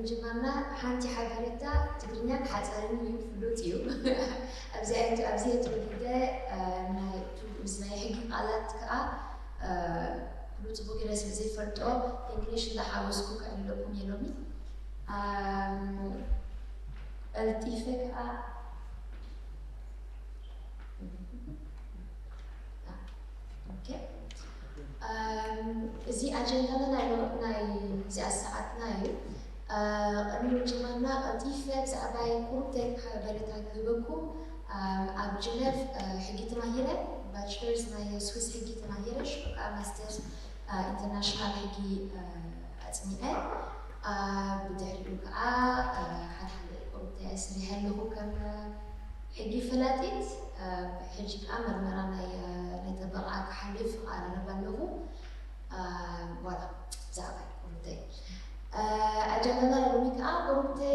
ጀመርና። ሓንቲ ሓበሬታ፣ ትግርኛ ክሓጸርን እዩ፣ ፍሉጥ እዩ። ኣብዚ ኣየት-፣ ኣብዚ የተወደደ፣ እ፣ ናይ፣ ምስ ናይ ሕጊ ቃላት ከኣ፣ እ፣ ኩሉ ጽቡቕ ገይረ ስለ ዘይፈልጦ፣ እንግሊሽ እንዳሓወስኩ ከዕልለኩም እየ ሎሚ። ኣም፣ ቀልጢፈ ከኣ ኦኬ። ኣም፣ እዚ ኣጀንዳና ናይ ሎ-፣ ናይ እዚኣ ሰዓትና እዩ። እ፣ ቅድሚ ምጅማርና ቀልጢፈ ብዛዕባይ ቁሩብ ሓበሬታ ክህበኩም። ኣም፣ ኣብ ጀነቭ፣ እ፣ ሕጊ ተማሂረ፣ ባችለርስ ናይ ስዊስ ሕጊ ተማሂረ፣ ሽዑ ከዓ ማስተርስ፣ እ፣ ኢንተርናሽናል ሕጊ፣ እ፣ ኣጽኒዐ። እ፣ ብድሕሪኡ ከዓ፣ እ፣ ሓደ ሓደ ቁሩብ ሰሪሐ ኣለኹ ከም፣ እ፣ ሕጊ ፈላጢት። እ፣ ሕጂ ከዓ መርመራ ናይ፣ እ፣ ናይ ጠበቃ ክሓልፍ እቃረብ ኣለኹ። እ፣ ዋላ ብዛዕባ ቁሩብ፣ እ፣ ኣጀንዳና ሎሚ ከዓ ቁሩብ፣ እ፣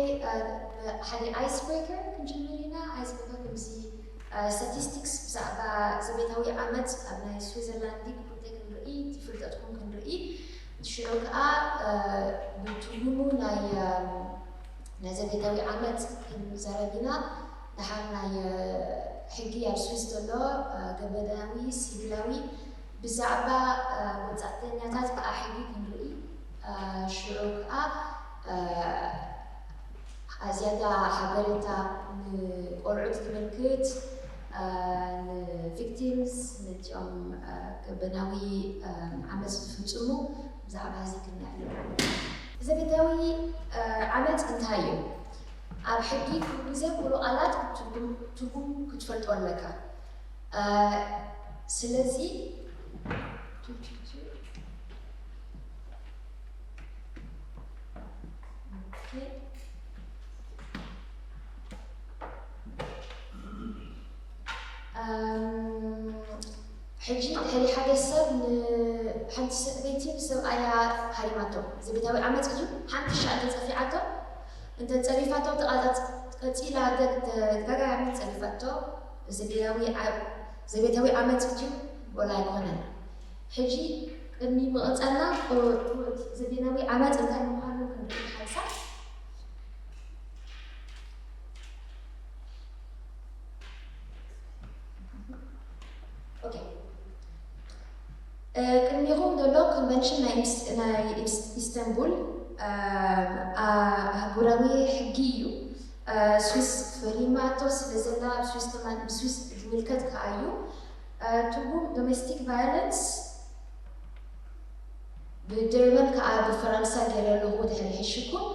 ሓደ ኣይስ ብሬከር ክንጅምር ኢና። ኣይስ ብሬከር ከምዚ፣ እ፣ ስታቲስቲክስ ብዛዕባ ዘቤታዊ ዓመፅ ኣብ ናይ ስዊዘርላንድ ቁሩብ ክንርኢ፣ ፍልጠትኩም ክንርኢ። ሽዑ ከዓ፣ እ፣ ብትርጉሙ ናይ፣ እ፣ ናይ ዘቤታዊ ዓመፅ ክንዛረብ ኢና። ደሓር ናይ፣ እ፣ ሕጊ ኣብ ስዊስ ዘሎ፣ እ፣ ገበናዊ፣ ሲቪላዊ ብዛዕባ፣ እ፣ ወጻእተኛታት ከዓ ሕጊ ክንርኢ። እ፣ ሽዑ ከዓ፣ እ፣ ዝያዳ ሓበሬታ ንቆልዑት ዝምልክት፣ እ፣ ንቪክቲምስ፣ ነቲኦም፣ እ፣ ገበናዊ፣ እ፣ ዓመፅ ዝፍጽሙ ብዛዕባ እዚ ክነዕልል። ዘቤታዊ፣ እ፣ ዓመፅ እንታይ እዩ? ኣብ ሕጊ ኩሉ ግዜ ኩሉ ቃላት ትርጉም፣ ትርጉም ክትፈልጦ ኣለካ። እ፣ ስለዚ፣ ኦኬ። ኣም፣ ሕጂ ድሕሪ ሓደ ሰብ ን-፣ ሓንቲ ሰበይቲ ንሰብኣያ ሃሪማቶ። ዘቤታዊ ዓመፅ እዩ። ሓንቲ ሻዕ እንተፀፊዓቶ፣ እንተፀሪፋቶ፣ ተቓ-፣ ቀፂላ ደ-፣ ተደጋጋሚ ፀሪፋቶ፣ ዘቤታዊ ዓ-፣ ዘቤታዊ ዓመፅ እዩ ወላ ኣይኮነን? ሕጂ ቅድሚ ምቕፃልና፣ ቁ-፣ ቁ-፣ ዘቤታዊ ዓመፅ እንታይ ምዃኑ ክንርኢ ሓንሳብ። ኦኬ። እ፣ ቅድሚኹም ዘሎ ኮንቨንሽን ናይ ኢስ-፣ ናይ ኢስ-፣ ኢስተንቡል፣ እ፣ ኣ-፣ ኣህጉራዊ ሕጊ እዩ። እ፣ ስዊስ ፈሪማቶ ስለ ዘላ፣ ኣብ ስዊስ ከማን፣ ንስዊስ ዝምልከት ከኣ እዩ። እ፣ ትርጉም ዶሜስቲክ ቫዮለንስ ብጀርመን ከኣ ብፈረንሳ ገይረ ኣለኹ፣ ድሕሪ ሕሽኩም።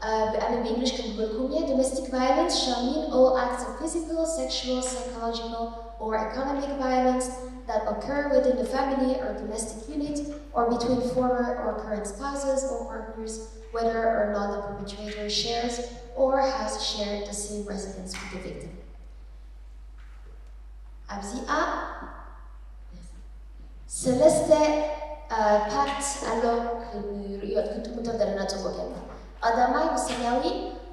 እ፣ ብኣነ ብእንግሊሽ ክብልኩም እየ። Domestic violence shall mean all acts of physical, sexual, psychological, or economic violence that occur within the family or domestic unit or between former or current spouses or partners, whether or not the perpetrator shares or has shared the same residence with the victim. ኣብዚኣ ሰለስተ፣ እ፣ ፓርትስ ኣሎ ክንርእዮ፣ ክንጥምቶ ዘለና ጽቡቕ ጌርና። ቀዳማይ ብሰማያዊ፣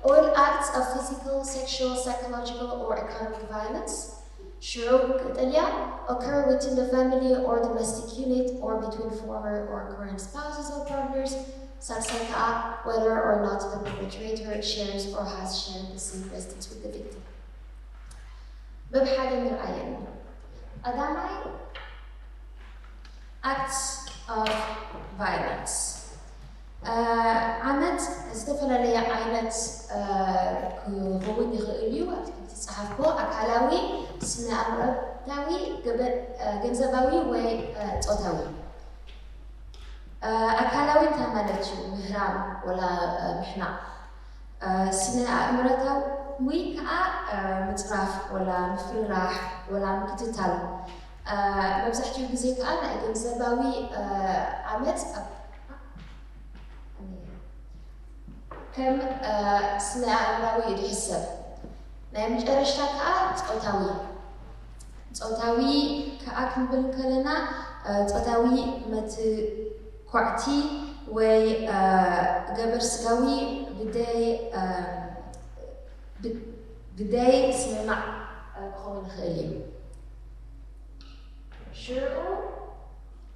all acts of physical, sexual, psychological, or economic violence። ሽዑ ብቀጠልያ፣ occur within the family or domestic unit or between former or current spouses or partners። ሳልሳይ ከኣ፣ whether or not the perpetrator shares or has shared the same residence with the victim። በብሓደ ንርኣየን። ቀዳማይ፣ acts of violence። እ፣ ዓመጽ ዝተፈላለየ ዓይነት፣ እ፣ ክኸውን ይኽእል እዩ። ኣብቲ ከምቲ ዝጸሓፍክዎ ኣካላዊ፣ ስነ ኣእምሮታዊ፣ ገበ-፣ እ፣ ገንዘባዊ ወይ፣ እ፣ ጾታዊ። እ፣ ኣካላዊ እንታይ ማለት እዩ? ምህራም ወላ፣ እ፣ ምሕናቕ። እ፣ ስነ ኣእምሮታዊ ከኣ፣ እ፣ ምጽራፍ ወላ ምፍርራሕ ወላ ምክትታል። እ፣ መብዛሕትኡ ግዜ ከኣ ናይ ገንዘባዊ፣ እ፣ ዓመጽ ኣብ-፣ ከም፣ እ፣ ስነ ኣእምሮታዊ እዩ ዝሕሰብ። ናይ መጨረሽታ ከኣ ጾታዊ። ጾታዊ ከኣ ክንብል እንከለና፣ እ፣ ጾታዊ መትኳዕቲ ወይ፣ እ፣ ገበር ስጋዊ ብደይ፣ እ፣ ብ-፣ ብደይ ስምማዕ፣ እ፣ ክኸውን ይኽእል እዩ። ሽዑ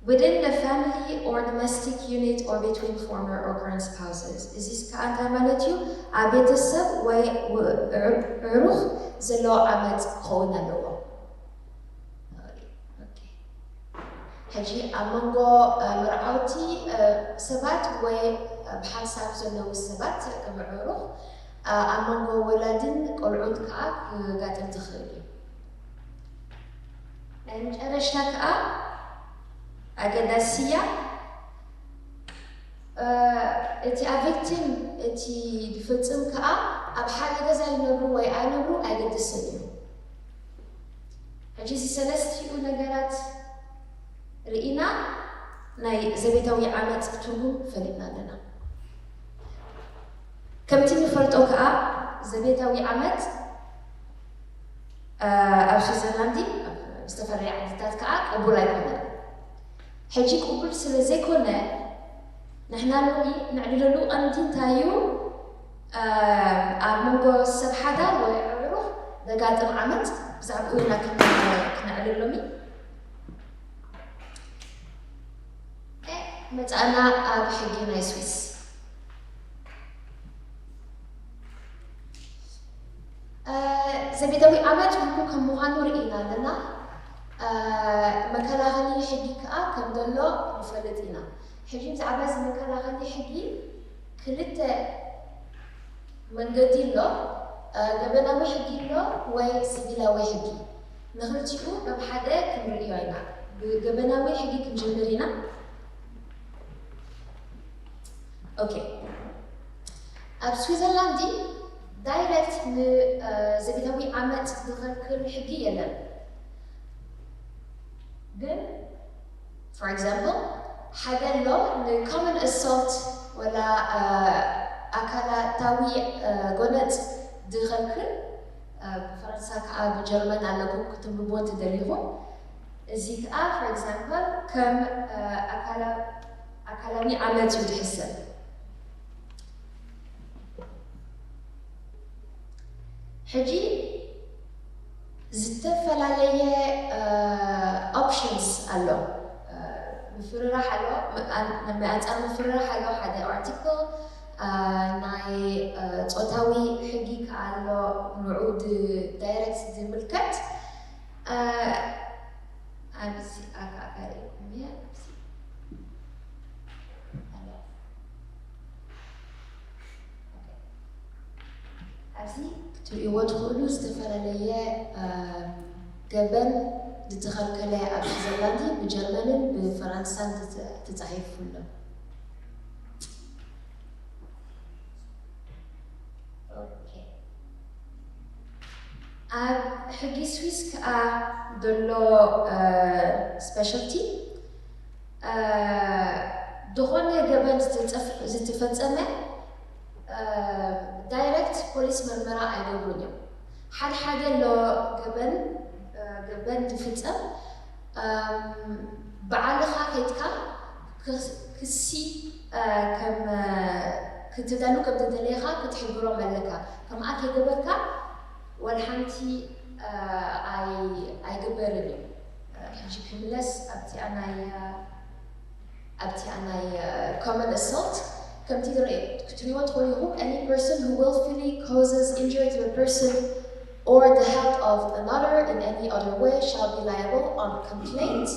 within the family or domestic unit or between former or current spouses. እዚ ከዓ እንታይ ማለት እዩ? ኣብ ቤተሰብ ወይ ው- ዕሩ- ዕሩኽ ዘለዎ ዓመፅ ክኸውን ኣለዎ። ሕጂ ኣብ መንጎ መርዓውቲ ሰባት ወይ ብሓንሳብ ዘለዉ ሰባት ከም ዕሩኽ ኣብ መንጎ ወላድን ቆልዑን ከዓ ክጋጥም ዝኽእል እዩ። ናይ መጨረሽታ ከዓ ኣገዳሲ እያ። እቲ ኣቪክቲም እቲ ዝፍፅም ከዓ ኣብ ሓደ ገዛ ይነብሩ ወይ ኣይነብሩ ኣይገድስን እዩ። ሕጂ እዚ ሰለስቲኡ ነገራት ርኢና ናይ ዘቤታዊ ዓመፅ ትርጉም ፈሊጥና ኣለና። ከምቲ ንፈልጦ ከዓ ዘቤታዊ ዓመፅ ኣብ ስዊዘርላንድ ኣብ ዝተፈላለየ ዓድታት ከዓ ቅቡል ኣይኮነን። ሕጂ ቅቡል ስለ ዘይኮነ ንሕና ሎሚ ነዕልለሉ ቀንዲ እንታይ እዩ? ኣብ መንጎ ሰብ ሓዳር ወይ ዕሩኽ ዘጋጥም ዓመት ብዛዕባኡ ኢና ክነዕልል ሎሚ። መፃእና ኣብ ሕጊ ናይ ስዊስ። ዘቤታዊ ዓመት ኩሉ ከም ምዃኑ ርኢና ኣለና። መከላኸሊ ሕጊ ከዓ ከም ዘሎ ንፈልጥ ኢና። ሕጂ ብዛዕባ እዚ መከላኸሊ ሕጊ ክልተ መንገዲ ኣሎ። ገበናዊ ሕጊ ኣሎ ወይ ሲቪላዊ ሕጊ። ንኽልቲኡ ከም ሓደ ክንርእዮ ኢና። ብገበናዊ ሕጊ ክንጅምር ኢና። ኦኬ። ኣብ ስዊዘርላንድ ዳይረክት ንዘቤታዊ ዓመፅ ዝኸልክል ሕጊ የለን። ግን for example ሓደ ኣሎ ንኮመን ኣሶልት ወላ ኣካላታዊ ጎነፅ ዝኸልክል። ብፈረንሳ ከዓ ብጀርመን ኣለኩም ክትንብቦ እንትደሊኹም። እዚ ከዓ for example ከም ኣካላዊ ዓመፅ እዩ ዝሕሰብ። ሕጂ ዝተፈላለየ ኦፕሽንስ ኣሎ። ምፍርራሕ ኣሎ፣ ኣንፃር ምፍርራሕ ኣሎ ሓደ ኣርቲክል። ናይ ፆታዊ ሕጊ ከዓ ኣሎ፣ ንዑ ዳይረክት ዝምልከት። ኣብዚ ኣካካሪኩም እየ። ኣብዚ ክትርእይዎ ትኽእሉ ዝተፈላለየ ገበን ዝተኸልከለ ኣብ ስዊዘርላንድ ብጀርመንን ብፈረንሳን ተፃሒፉ ኣሎ። ኣብ ሕጊ ስዊስ ከዓ ዘሎ ስፔሻልቲ ዝኾነ ገበን ዝተፈፀመ ዳይረክት ፖሊስ መርመራ ኣይገብሩን እዮም። ሓደ ሓደ ኣሎ ገበን ገበን ዝፍፀም ባዕልኻ ከይድካ ክሲ ከም ክትደሉ ከም ተደለየኻ ክትሕብሮም ኣለካ። ከምኣ ከይገበርካ ወላ ሓንቲ ኣይግበርን እዩ። ሕጂ ክምለስ ኣብቲኣ ናይ ኣብቲኣ ናይ ኮመን ኣሶልት ከምቲ ክትሪእዎ ትኽእሉ ኢኹም። Any person who willfully causes injury to a person or the health of another in any other way shall be liable on complaint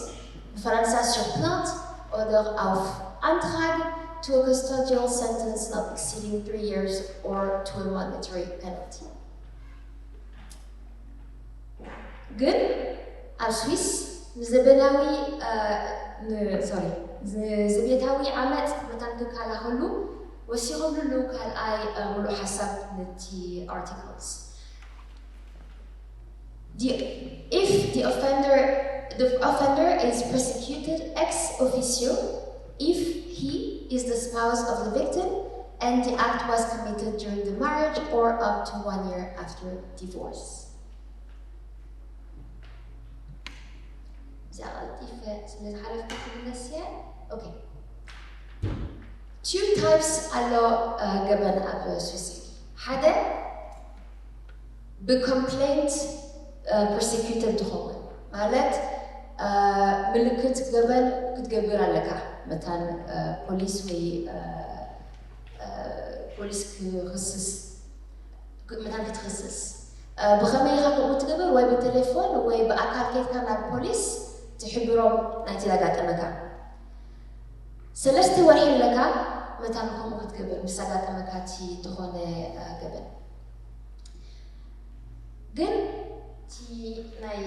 ብፈረንሳ sur plainte ou alors auf Antrag to a custodial sentence not exceeding three years or to a monetary penalty. ግን ኣብ ስዊስ ንዘበናዊ ሶሪ ንዘቤታዊ ዓመፅ መታን ክከላኸሉ ወሲኾምሉ ካልኣይ ሙሉእ ሓሳብ ነቲ ኣርቲክልስ። The, if the offender, the offender is prosecuted ex officio, if he is the spouse of the victim and the act was committed during the marriage or up to one year after divorce. እዛ ቀልጢፈ ስለ ዝሓለፍኩ ክምለስ እየ። ኦኬ። Two types ኣሎ ገበን ኣብ ስዊስ። ሓደ ብኮምፕሌንት ፕሮሲኪዩተር ዝኸውን ማለት ምልክት ገበን ክትገብር ኣለካ። መታን ፖሊስ ወይ ፖሊስ ክኽስስ መታን ክትኽስስ ብኸመይ ኢኻ ከምኡ ትገብር? ወይ ብቴሌፎን ወይ ብኣካል ከይድካ ናብ ፖሊስ ትሕብሮም ናይቲ ዘጋጠመካ። ሰለስተ ወርሒ ኣለካ መታን ከምኡ ክትገብር ምስ ኣጋጠመካ እቲ ዝኾነ ገበን። ግን እቲ ናይ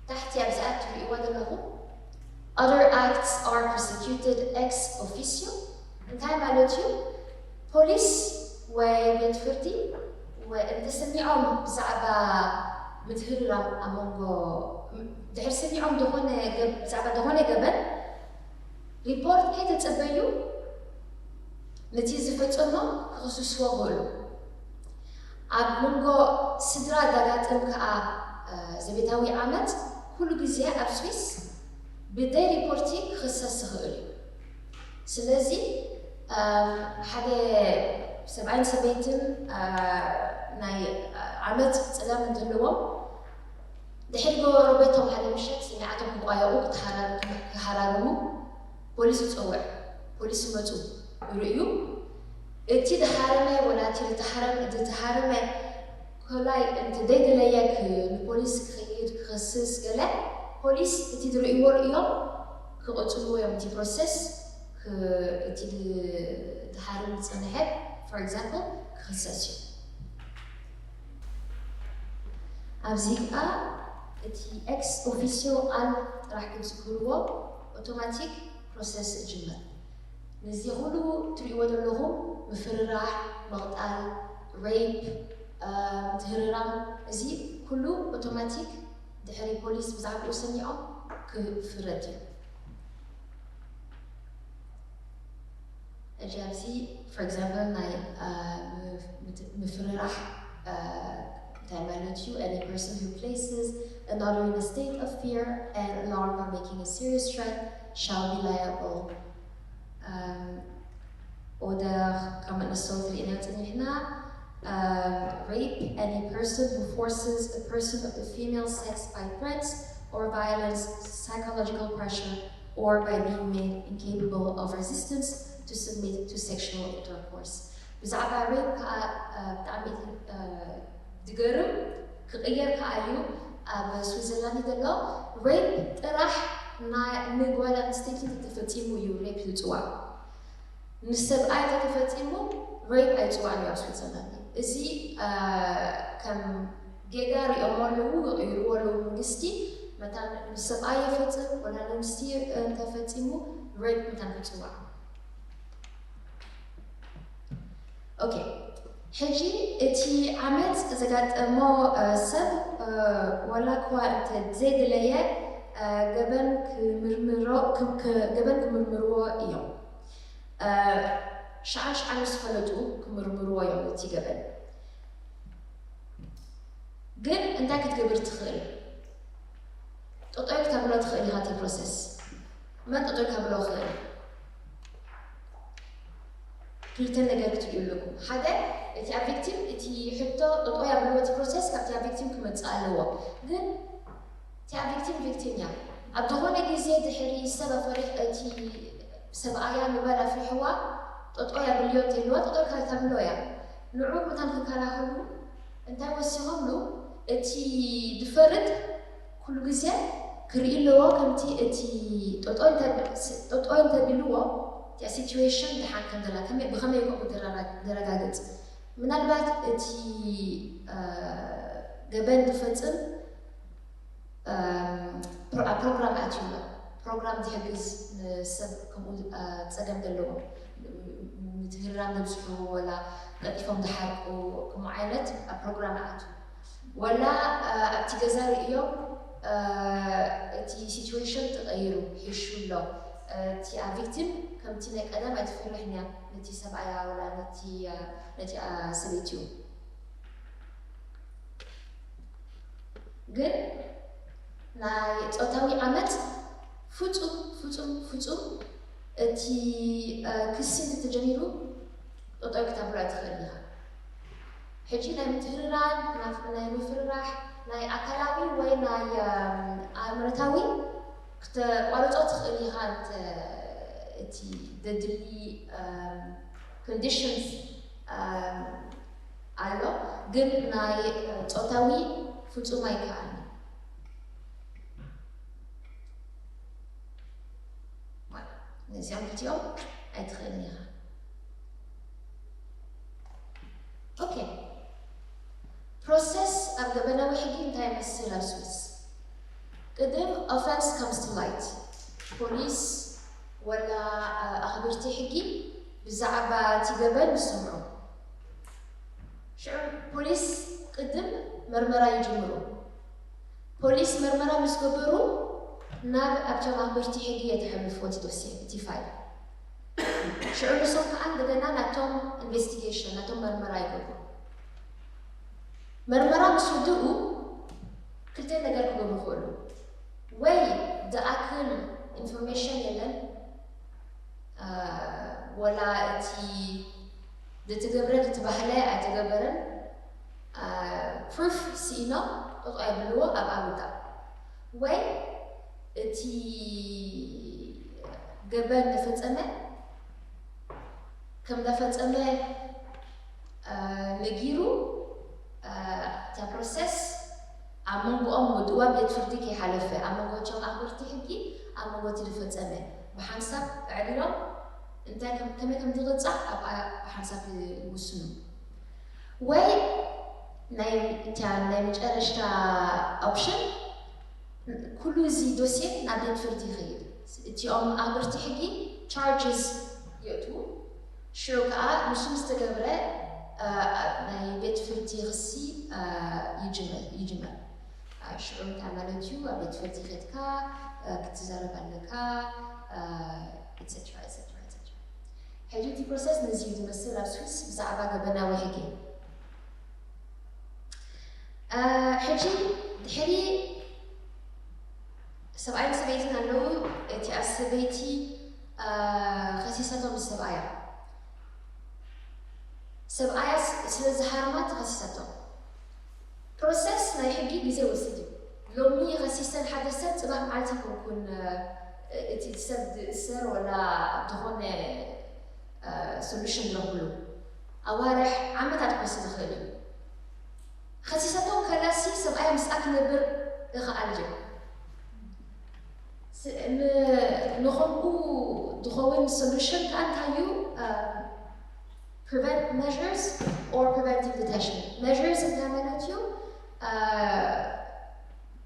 ታሕቲ ኣብዚኣ ትርእይዎ ዘለኹም other acts are prosecuted ex officio እንታይ ማለት እዩ? ፖሊስ ወይ ቤት ፍርዲ እንተሰሚዖም ብዛዕባ ምትህርራም ኣብ መንጎ ድሕር ሰሚዖም ዝኾነ ብዛዕባ ዝኾነ ገበን ሪፖርት ከይተጸበዩ ነቲ ዝፈጸሞ ክኽስስዎ ክእሉ። ኣብ መንጎ ስድራ ዘጋጥም ከኣ ዘቤታዊ ዓመጽ ኩሉ ግዜ ኣብ ስዊስ ብደይ ሪፖርቲ ክኽሰስ ዝኽእል እዩ። ስለዚ ሓደ ሰብኣይን ሰበይትን ናይ ዓመጽ ጸገም እንተለዎም ድሕሪ ጎረቤቶም ሓደ ምሸት ሰሚዓቶም ክቋየቑ ክሃራርሙ ፖሊስ ይጸውዕ። ፖሊስ ይመጹ ይርእዩ። እቲ ዝሃረመ ወላ እቲ ዝተሃረመ ካልኣይ እንተ ዘይደለየ ንፖሊስ ክኸይድ ክኸስስ ገለ ፖሊስ እቲ ዝርእይዎ ርእዮም ክቕጽልዎ እዮም። እቲ ፕሮሰስ እቲ ዝሃርም ዝጸንሐ for example ክኽሰስ እዩ። ኣብዚ ከዓ እቲ ex officio ቃል ጥራሕ ክትዝክርዎ automatic process ይጅመር። ነዚ ኩሉ ትሪእዎ ዘለኹም ምፍርራሕ፣ ምቕጣል፣ rape፣ ምትህርራም እዚ ኩሉ automatic ድሕሪ ፖሊስ ብዛዕባኡ ሰሚዖም ክፍረድ እዩ። ሕጂ ኣብዚ for example ናይ ምፍርራሕ እንታይ ማለት እዩ? Any person who places another in a state of fear and alarm or making a serious threat shall be liable. Oder ከም ንእሰው ትርእና ጽኒሕና rape any person who forces a person of the female sex by threats or violence, psychological pressure, or by being made incapable of resistance to submit to sexual intercourse. ብዛዕባ rape ከዓ ብጣዕሚ ዝገርም ክቕየር ከዓ እዩ። ኣብ ስዊዘርላንድ ዘሎ rape ጥራሕ ንጓል ኣንስተይቲ ተፈፂሙ እዩ rape ዝፅዋዕ። ንሰብኣይ እንተተፈፂሙ rape ኣይፅዋዕን እዩ ኣብ ስዊዘርላንድ። እዚ ከም ጌጋ ሪኦሞ ኣለዉ፣ ይቕይርዎ ኣለዉ መንግስቲ። መታን ንሰብኣይ የፈፅም ወላ ንንስቲ እንተፈፂሙ rape መታን ክፅዋዕ። ኦኬ፣ ሕጂ እቲ ዓመፅ ዘጋጠሞ ሰብ ዋላ እኳ እንተ ዘይደለየ ገበን ክምርምርዎ እዮም። ሸዓ ሸዓ ምስ ፈለጡ ክምርምርዎ እዮም እቲ ገበን። ግን እንታይ ክትገብር ትኽእል? ጠጠው ክተብሎ ትኽእል ኢኻ እቲ ፕሮሰስ። መን ጠጠው ከብሎ ይኽእል? ክልተ ነገር ክትሪኡ ኣለኩም። ሓደ እቲ ኣብ ቪክቲም እቲ ሕቶ ጠጠው ያብልዎ እቲ ፕሮሰስ ካብቲ ኣብ ቪክቲም ክመጽእ ኣለዎ። ግን እቲ ኣብ ቪክቲም ቪክቲም እያ። ኣብ ዝኾነ ግዜ ድሕሪ ሰብ ኣፈሪሕ እቲ ሰብኣያ ምባል ኣፍሪሕዋ ጠጠው ያብልዮ እንተልዋ ጠጠው ተብሎ እያ። ንዑ መታን ክከላኸሉ እንታይ ወሲኾምሉ? እቲ ዝፈርድ ኩሉ ግዜ ክርኢ ኣለዎ ከምቲ እቲ ጠጠው እንተቢልዎ እቲኣ ሲትዌሽን ደሓን ከም ዘላ ብኸመይ ከምኡ ዘረጋግፅ። ምናልባት እቲ ገበን ዝፈፅም ኣብ ፕሮግራም ኣትዩ ኣሎ። ፕሮግራም ዝሕግዝ ንሰብ ከምኡ ፀገም ዘለዎ ምትህርራም ዘብዝሑ ወላ ቀልጢፎም ዝሓርቁ ከምኡ ዓይነት ኣብ ፕሮግራም ኣትዩ ወላ ኣብቲ ገዛ ርእዮም እቲ ሲትዌሽን ተቐይሩ ሒሹ ኣሎ። እቲ ቪክቲም ከምቲ ናይ ቀደም ኣይትፈርሕን እያ ነቲ ሰብኣያ ወላ ነቲ ነቲኣ ሰበይቲኡ። ግን ናይ ፆታዊ ዓመፅ ፍፁም ፍፁም ፍፁም እቲ ክሲ እንተተጀሚሩ ጠጠው ክተብሎ ኣይትኽእል ኢኻ። ሕጂ ናይ ምትህርራም ናይ ምፍርራሕ ናይ ኣካላዊ ወይ ናይ ኣእምሮታዊ ክተቋርጾ ትኽእል ኢኻ። እቲ ዘድሊ ኮንዲሽንስ ኣሎ፣ ግን ናይ ጾታዊ ፍጹም ኣይከኣልን። ነዚኦም ክልቲኦም ኣይትኽእልን ኢኻ። ኦኬ፣ ፕሮሰስ ኣብ ገበናዊ ሕጊ እንታይ ይመስል ኣብ ስዊስ? ቅድም offense comes to light፣ ፖሊስ ወላ ኣኽበርቲ ሕጊ ብዛዕባ እቲ ገበን ይሰምዑ። ሽዑ ፖሊስ ቅድም መርመራ ይጅምሩ። ፖሊስ መርመራ ምስ ገበሩ ናብ ኣብቶም ኣኽበርቲ ሕጊ የተሕልፉ እቲ ዶሴ፣ እቲ ፋይል። ሽዑ ንሶም ከዓ እንደገና ናቶም ኢንቨስቲጌሽን፣ ናቶም መርመራ ይገብሩ። መርመራ ምስ ውድኡ ክልተ ነገር ክገብሩ ይኽእሉ። ወይ ዝኣክል ኢንፎርሜሽን የለን፣ ወላ እቲ ዝተገብረ ዝተባህለ ኣይተገበረን ፕሩፍ ስኢኖም ጠጠው የብልዎ፣ ኣብኣ ውዳእ። ወይ እቲ ገበን ዝፈጸመ ከም ዝፈጸመ ነጊሩ እታ ፕሮሰስ ኣብ መንጎኦም ውድዋ ቤት ፍርዲ ከይሓለፈ፣ ኣብ መንጎ እቶም ኣኽበርቲ ሕጊ ኣብ መንጎ እቲ ዝፈጸመ ብሓንሳብ ኣዕሊሎም እንታይ ከም ከመይ ከም ዝቕጻዕ ኣብኣ ብሓንሳብ ይውስኑ። ወይ ናይ እታ ናይ መጨረሽታ ኦፕሽን ኩሉ እዚ ዶሴ ናብ ቤት ፍርዲ ይኸይድ። እቲኦም ኣኽበርቲ ሕጊ ቻርጅስ የእትዉ። ሽዑ ከዓ ንሱ ምስ ተገብረ ናይ ቤት ፍርዲ ክሲ ይጅመር ይጅመር። ሽዑ እንታይ ማለት እዩ? ኣብ ቤት ፍርዲ ከድካ ክትዛረብ ኣለካ። ኤትሴትራ ኤትሴትራ ኤትሴትራ። ሕጂ እቲ ፕሮሰስ ነዚ እዩ ዝመስል ኣብ ስዊስ ብዛዕባ ገበናዊ ሕጊ። ሕጂ ድሕሪ ሰብኣይን ሰበይትን ኣለዉ። እቲኣ ሰበይቲ ከሲሳቶ ምስ ሰብኣያ፣ ሰብኣያ ስለ ዝሃርማ ተኸሲሳቶ። ፕሮሰስ ናይ ሕጊ ግዜ ይወስድ እዩ። ሎሚ ከሲሰ ንሓደ ሰብ ጽባሕ መዓልቲ ይኮንኩን እቲ ሰብ ዝእሰር ወላ ዝኾነ ሶሉሽን ዝረኽብሉ። ኣዋርሕ፣ ዓመታት ክወስድ ይኽእል እዩ። ከሲሳቶ ከላሲ ሰብኣያ ምስኣ ክነብር ይኽኣል ድዩ? ንኸምኡ ዝኸውን ሶሉሽን ከዓ እንታይ እዩ? Prevent measures or preventive detention measures እንታይ ማለት እዩ?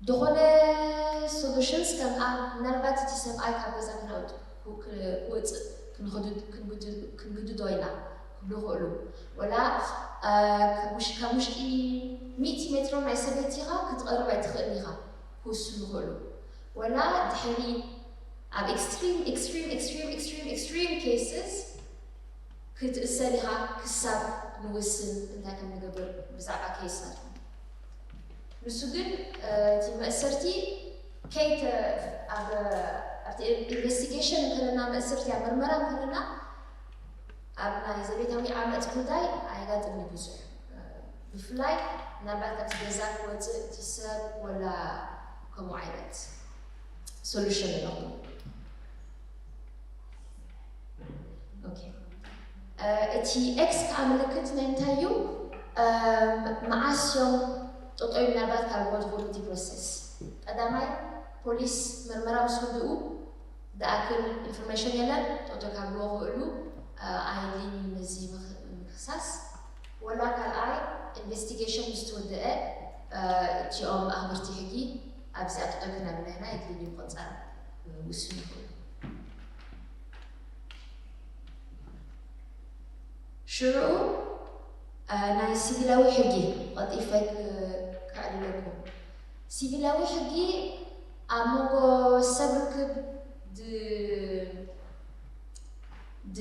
ዝኾነ ሶሉሽንስ ከም ኣብ ምናልባት እቲ ሰብኣይ ካብ ገዛ ክነውጥ ክወፅእ ክንግድዶ ኢና ክብሉ ይኽእሉ። ወላ ካብ ውሽጢ ሚእቲ ሜትሮ ናይ ሰበይቲኻ ክትቐርብ ኣይትኽእልን ኢኻ ክውስኑ ይኽእሉ። ወላ ድሕሪ ኣብ extreme extreme extreme extreme extreme cases ክትእሰር ኢኻ ክሳብ ንውስን እንታይ ከም ንገብር ብዛዕባ ኬስ ናትኩም። ንሱ ግን እቲ መእሰርቲ ከይተ ኣብቲ ኢንቨስቲጌሽን እንከለና መእሰርቲ ኣብ ምርመራ እንከለና ኣብ ናይ ዘቤታዊ ዓመፅ ጉዳይ ኣየጋጥምን ብዙሕ። ብፍላይ ምናልባት ካብቲ ገዛ ክወፅእ እቲ ሰብ ወላ ከምኡ ዓይነት ሶሉሽን ኣለኹም። ኦኬ። እቲ ኤክስ ከዓ ምልክት ናይ እንታይ እዩ? መዓስ እዮም ጠጠው ምናልባት ካብ ቦት ቮሉንቲ ፕሮሰስ ቀዳማይ ፖሊስ ምርመራ ምስ ውድኡ ዝኣክል ኢንፎርሜሽን የለን። ጠጠው ካብልዎ ክእሉ ኣይድልይን እዩ ነዚ ምክሳስ። ወላ ካልኣይ ኢንቨስቲጌሽን ምስ ተወደአ እቲኦም ኣኽበርቲ ሕጊ ኣብዚኣ ጠጠው ክነብለና የድልዩ ምቕጻል ውስን ይኽእሉ። ሽዑ ናይ ሲቪላዊ ሕጊ ቐልጢፈ ከዕልለኩም። ሲቪላዊ ሕጊ ኣብ መንጎ ሰብ ርክብ ድ ድ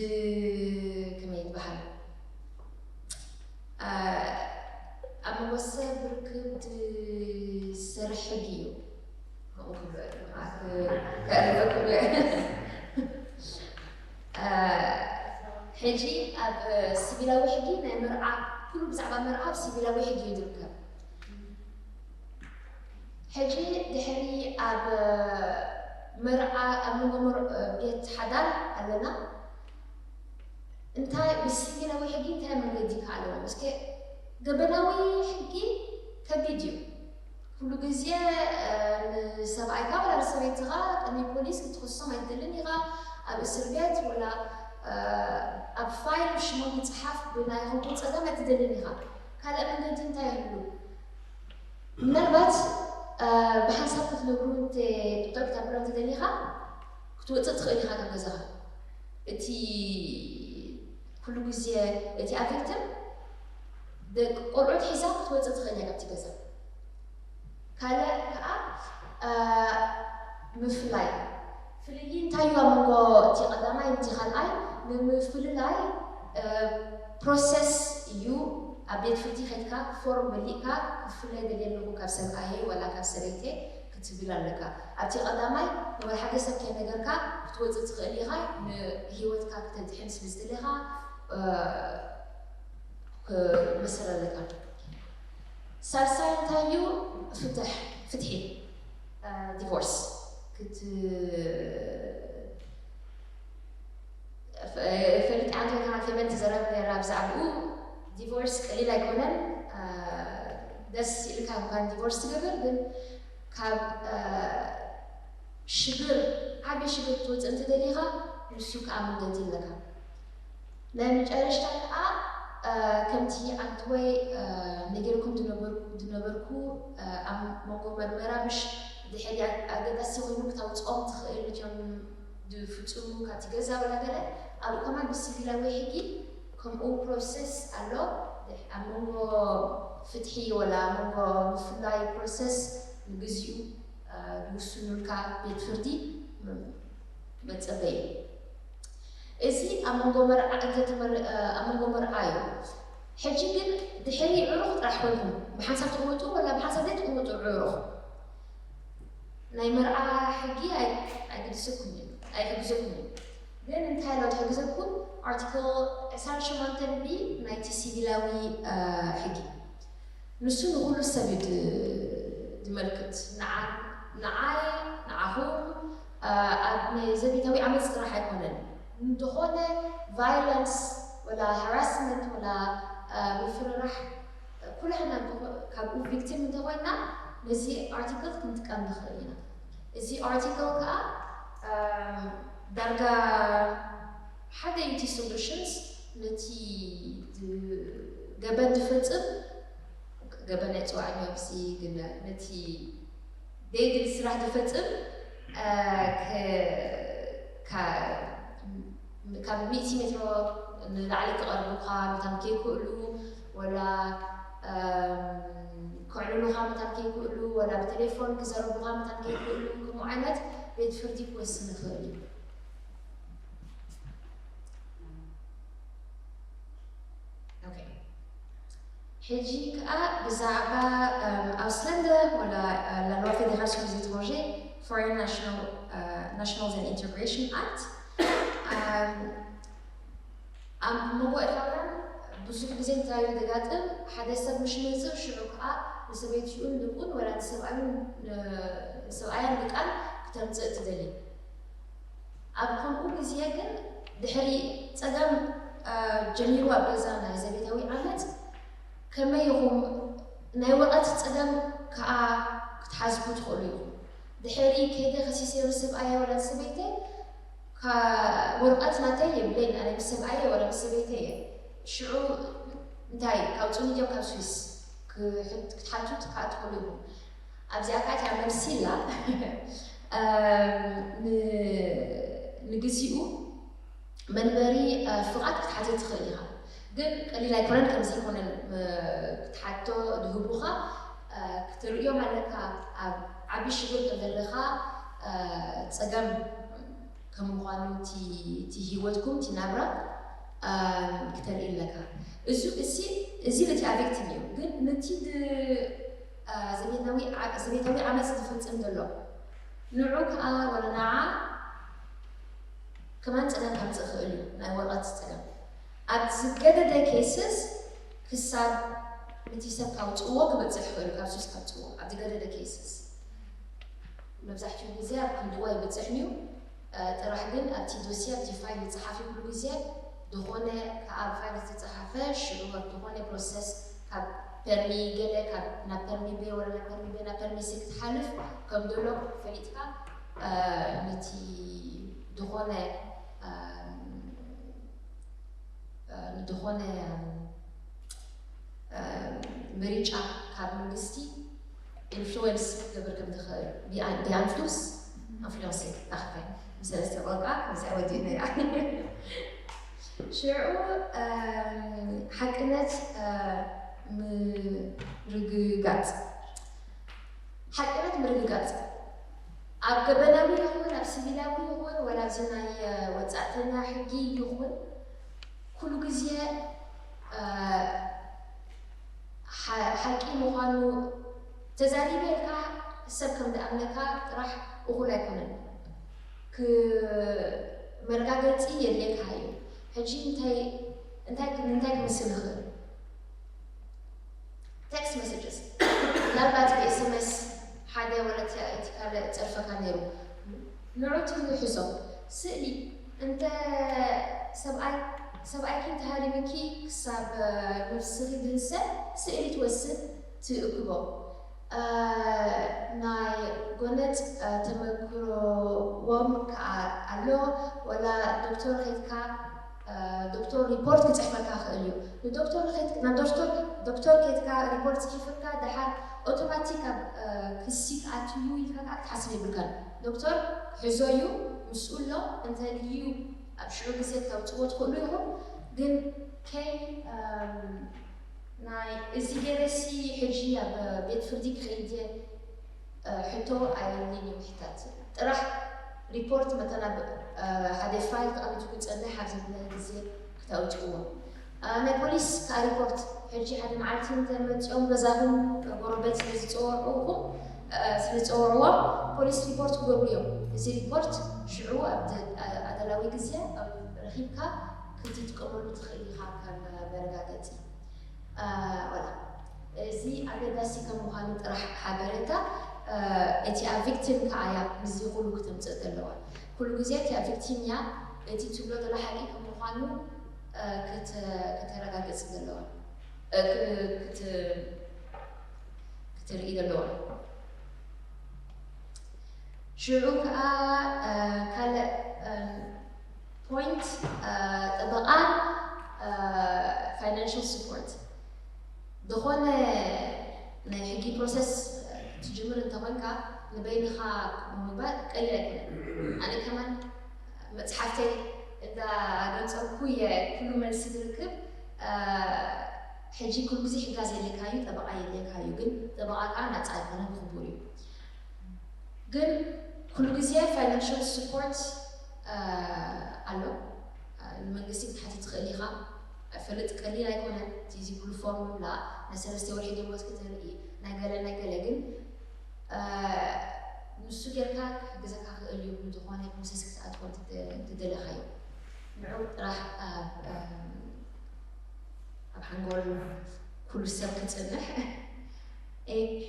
ከመይ ይበሃል? ኣብ መንጎ ሰብ ርክብ ዝሰርሕ ሕጊ እዩ። ከምኡ ክብሎ እየ፣ ከዕልለኩም እየ። ሕጂ ኣብ ሲቪላዊ ሕጊ ናይ መርዓ፣ ኩሉ ብዛዕባ መርዓ ኣብ ሲቪላዊ ሕጊ እዩ ዝርከብ። ሕጂ ድሕሪ ኣብ መርዓ ኣብ መንጎ መር- ቤት ሓዳር ኣለና። እንታይ ብሲቪላዊ ሕጊ እንታይ መንገዲ ከ ኣለዎም? እስከ ገበናዊ ሕጊ ከቢድ እዩ። ኩሉ ግዜ ንሰብኣይካ ወላ ንሰበይትኻ ቅድሚ ፖሊስ ክትኽሶም ኣይትደልን ኢኻ። ኣብ እስር ቤት ወላ ኣብ ፋይል ሽሞም ይፅሓፍ ብናይ ኹንኩም ፀገም ኣይትደልን ኢኻ። ካልእ መንገዲ እንታይ ይህሉ? ምናልባት ብሓንሳብ ክትነግሩ እንተ ጠጠው ክተብሎ እንተደሊኻ ክትወፅእ ትኽእል ኢኻ ካብ ገዛኻ። እቲ ኩሉ ግዜ እቲ ኣቪክትም ደቂ ቆልዑት ሒዛ ክትወፅእ ትኽእል እያ ካብቲ ገዛ። ካልእ ከዓ ምፍላይ ፍልልይ እንታይ እዩ ኣብ መንጎ እቲ ቀዳማይ እቲ ካልኣይ? ንምፍልላይ ፕሮሰስ እዩ። ኣብ ቤት ፍርዲ ከድካ ፎርም መሊእካ ክፍለ ደልየ ኣለኹ ካብ ሰብኣየ ወላ ካብ ሰበይተ ክትብል ኣለካ። ኣብቲ ቀዳማይ ንወላ ሓደ ሰብ ከይነገርካ ክትወፅእ ትኽእል ኢኻ። ንህይወትካ ክተድሕን ስለ ዝደለኻ ክመስል ኣለካ። ሳልሳይ እንታይ እዩ? ፍትሕ ፍትሒ ዲቮርስ ክት ፈሊጥ ኣንተ ከና ፌቨን ትዘረብ ነራ ብዛዕባኡ። ዲቮርስ ቀሊል ኣይኮነን። ደስ ኢልካ እንኳን ዲቮርስ ትገብር ግን ካብ ሽግር ዓብዪ ሽግር ክትወፅእ እንተደሊኻ ንሱ ከዓ መንገዲ ኣለካ። ናይ መጨረሽታ ከዓ ከምቲ ኣንትወይ ነጊርኩም ዝነበርኩ ኣብ መንጎ መርመራ ምሽ ድሕሪ ኣገዳሲ ኮይኑ ክታውፅኦም ትኽእል እትዮም ዝፍፅሙ ካብቲ ገዛ ወላ ገለ ኣብኡ ከማን ብሲቪላዊ ሕጊ ከምኡ ፕሮሰስ ኣሎ። ኣብ መንጎ ፍትሒ ወላ ኣብ መንጎ ምፍላይ ፕሮሰስ ንግዚኡ ዝውስኑልካ ቤት ፍርዲ መፀበይ። እዚ ኣብ መንጎ መርዓ እንተተመር ኣብ መንጎ መርዓ እዩ። ሕጂ ግን ድሕሪ ዕሩኽ ጥራሕ ኮይንኩም ብሓንሳብ ትቕመጡ ወላ ብሓንሳብ ዘይትቕመጡ ዕሩኽ ናይ መርዓ ሕጊ ኣይግድሰኩም እዩ ኣይሕግዘኩም እዩ። ግን እንታይ ኣሎ ትሕግዘኩም? ኣርቲክል ዕስራን ሸሞንተን ቢ ናይቲ ሲቪላዊ ሕጊ ንሱ ንኹሉ ሰብ እዩ ዝመልክት። ንዓይ ንዓኹም ኣብ ናይ ዘቤታዊ ዓመፅ ጥራሕ ኣይኮነን። እንተኾነ ቫይለንስ ወላ ሃራስመንት ወላ ምፍርራሕ ኩላህና ካብኡ ቪክቲም እንተኮይና ነዚ ኣርቲክል ክንጥቀም ንኽእል ኢና። እዚ ኣርቲክል ከዓ ዳርጋ ሓደ ዩቲ ሶሉሽንስ ነቲ ገበን ዝፈፅም ገበን ኣይፅዋዕን ኣብዚ ግን ነቲ ደይድል ስራሕ ዝፈፅም ካብ ሚእቲ ሜትሮ ንላዕሊ ክቐርቡኻ መታን ከይክእሉ ወላ ከዕልሉኻ መታን ከይክእሉ ወላ ብቴሌፎን ክዘረቡኻ መታን ከይክእሉ ከምኡ ዓይነት ቤት ፍርዲ ክወስን ይኽእል እዩ። ሕጂ ከዓ ብዛዕባ ኣውስለንደ ወላ ላልዋ ፌዴራሽን ዜትሮንጀ ፎሬን ናሽናልስ ኢንቴግሬሽን ኣክት ኣብ መንጎ ኤርትራውያን ብዙሕ ግዜ እንታይ እዩ ዘጋጥም? ሓደ ሰብ ምሽ መፅእ ሽዑ ከዓ ንሰበይትኡን ደቁን ወላ ንሰብኣዩን ንሰብኣያን ደቃን ክተምፅእ ትደሊ። ኣብ ከምኡ ግዜ ግን ድሕሪ ፀገም ጀሚሩ ኣብ ገዛ ናይ ዘቤታዊ ዓመፅ ከመይ ኢኹም ናይ ወረቐት ፀገም ከዓ ክትሓዝቡ ትኽእሉ ኢኹም። ድሕሪ ከይደ ከሲሰ ምስ ሰብኣየ ወላ ሰበይተ ወረቐት ናተይ የብለይን ኣነ ምስ ሰብኣየ ወላ ምስ ሰበይተ እየ። ሽዑ እንታይ ካውፅኒ ድዮም ካብ ስዊስ ክትሓቱ ከዓ ትኽእሉ ኢኹም። ኣብዚኣ ከዓ እቲኣ መልሲ ኢላ ንግዚኡ መንበሪ ፍቓድ ክትሓትት ትኽእል ኢኻ። ግን ቀሊል ኣይኮነን። ከምዚ ኣይኮነን ክትሓቶ ዝህቡኻ ክትርእዮም ኣለካ። ኣብ ዓቢ ሽግር ከም ዘለኻ ጸገም ከም ምዃኑ እቲ ህይወትኩም እቲ ናብራ ክተርኢ ኣለካ። እዚ ነቲ ኣቪክቲም እዩ። ግን ነቲ ዘቤታዊ ዓመፅ ዝፍጽም ዘሎ ንዑ ከዓ ወላ ንዓ ከማን ፀገም ከምፅእ ይኽእል እዩ። ናይ ወረቐት ፀገም ኣብ ዝገደደ ኬስስ ክሳብ ነቲ ሰብ ካውፅዎ ክበፅሕ ይኽእል እዩ። ካብ ሱስ ካውፅዎ ኣብ ዝገደደ ኬስስ መብዛሕትኡ ግዜ ኣብ ክንድኡ ኣይበጽሕን እዩ። ጥራሕ ግን ኣብቲ ዶስየ ኣብቲ ፋይል ዝጸሓፍ ኩሉ ግዜ ዝኾነ ካብ ፋይል ዝተጸሓፈ ሽዑ ኣብ ዝኾነ ፕሮሰስ ካብ ፐርሚ ገለ ካብ ናብ ፐርሚ ቤ ወላ ናብ ፐርሚ ቤ ናብ ፐርሚ ሲ ክትሓልፍ ከም ዘሎ ፈሊጥካ ነቲ ዝኾነ ንዝኾነ ምርጫ ካብ መንግስቲ ኢንፍሉወንስ ክገብር ከም ዝኽእል ቢኣንፍሉስ ኣንፍሉንስ ኣኽፈ ብሰለስተ ቋንቋ ምስኣ ወዲእና እያ ሽዑ ሓቅነት ምርግጋፅ ሓቅነት ምርግጋፅ ኣብ ገበናዊ ይኹን ኣብ ሲቪላዊ ይኹን ወላ ኣብዚ ናይ ወፃእተኛ ሕጊ ይኹን ኩሉ ግዜ ሓቂ ምዃኑ ተዛሪበ ኢልካ ሰብ ከም ዝኣምነካ ጥራሕ እኹል ኣይኮነን። ክመረጋገፂ የድልየካ እዩ። ሕጂ እንታይ እንታይ ክምስል ይኽእል? ቴክስት መሰጅስ ምናልባት ብኤስኤምኤስ ሓደ ወላ እቲ ካልእ ጸርፈካ ነይሩ ንዑ ትሕዞ ስእሊ እንተ ሰብኣይ ሰብኣይኪ እንተሃሪምኪ ክሳብ ነብስኺ ዝህሰ ስእሊ ትወስድ ትእክቦ ናይ ጎነጽ ተመክሮዎም ከኣ ኣሎ ወላ ዶክተር ኸይድካ ዶክተር ሪፖርት ክፅሕፈካ ክእል እዩ ንዶክተር ናብ ዶክተር ዶክተር ከይድካ ሪፖርት ፅሒፍካ ደሓር ኦቶማቲክ ኣብ ክሲ ክኣትዩ ኢልካ ከዓ ክትሓስብ የብልካን ዶክተር ክሕዞ እዩ ምስኡ ኣሎ እንተድልዩ ኣብ ሽዑ ግዜ ክተውፅዎ ትኽእሉ ኢኹም ግን ከይ ናይ እዚ ገይረሲ ሕጂ ኣብ ቤት ፍርዲ ክኸይድ ሕቶ ኣየድልን እዩ ምሕታት ጥራሕ ሪፖርት መተን ኣብ ሓደ ፋይል ተቐሚጡ ክፀንሕ ኣብ ዘድለ ግዜ ክተውፅእዎ ናይ ፖሊስ ከዓ ሪፖርት ሕጂ ሓደ መዓልቲ እንተመፂኦም ገዛኹም ጎረቤት ስለዝፀወዕኹም ስለዝፀወዕዎም ፖሊስ ሪፖርት ክገብሩ እዮም እዚ ሪፖርት ሽዑ ኣብ ኣደላዊ ግዜ ረኪብካ ክትጥቀመሉ ትኽእል ኢኻ ከም መረጋገፂ ወላ እዚ ኣገዳሲ ከም ምዃኑ ጥራሕ ሓበሬታ እቲ ኣብ ቪክቲም ከዓያ ምስዚ ኩሉ ክተምፅእ ዘለዋ ኩሉ ግዜ እቲ ኣብ ቪክቲም እያ እቲ ትብሎ ዘሎ ሓቂ ከም ምዃኑ ክተረጋግፅ ዘለዋ ክትርኢ ዘለዋ ሽዑ ከዓ ካልእ ፖይንት ጠበቓ ፋይናንሽል ስፖርት ዝኾነ ናይ ሕጊ ፕሮሰስ ትጅምር እንተኾንካ ንበይንኻ ምግባር ቀሊል ኣይኮነን ኣነ ከማን መፅሓፍተይ እንዳ ገንፀርኩ እየ ኩሉ መልሲ ዝርክብ ሕጂ ኩሉ ግዜ ሕጋዝ የድልየካ እዩ ጠበቓ የድልየካ እዩ ግን ጠበቓ ከዓ ናፃ ኣይኮነ ብክቡር እዩ ግን ኩሉ ግዜ ፋይናንሽል ስፖርት ኣሎ ንመንግስቲ ክትሓትት ትኽእል ኢኻ ፈልጥ ቀሊል ኣይኮነን እዚ ኩሉ ፎርም ምምላእ ናይ ሰለስተ ወርሒ ደሞዝ ክተርኢ ናይ ገለ ናይ ገለ ግን ንሱ ጌርካ ክሕግዘካ ክእል እዩ ንዝኾነ ፕሮሰስ ክትኣትዎ ትደለኻዮ ንዑ ጥራሕ ኣብ ሓንጎል ኩሉ ሰብ ክፅንሕ ኤፒ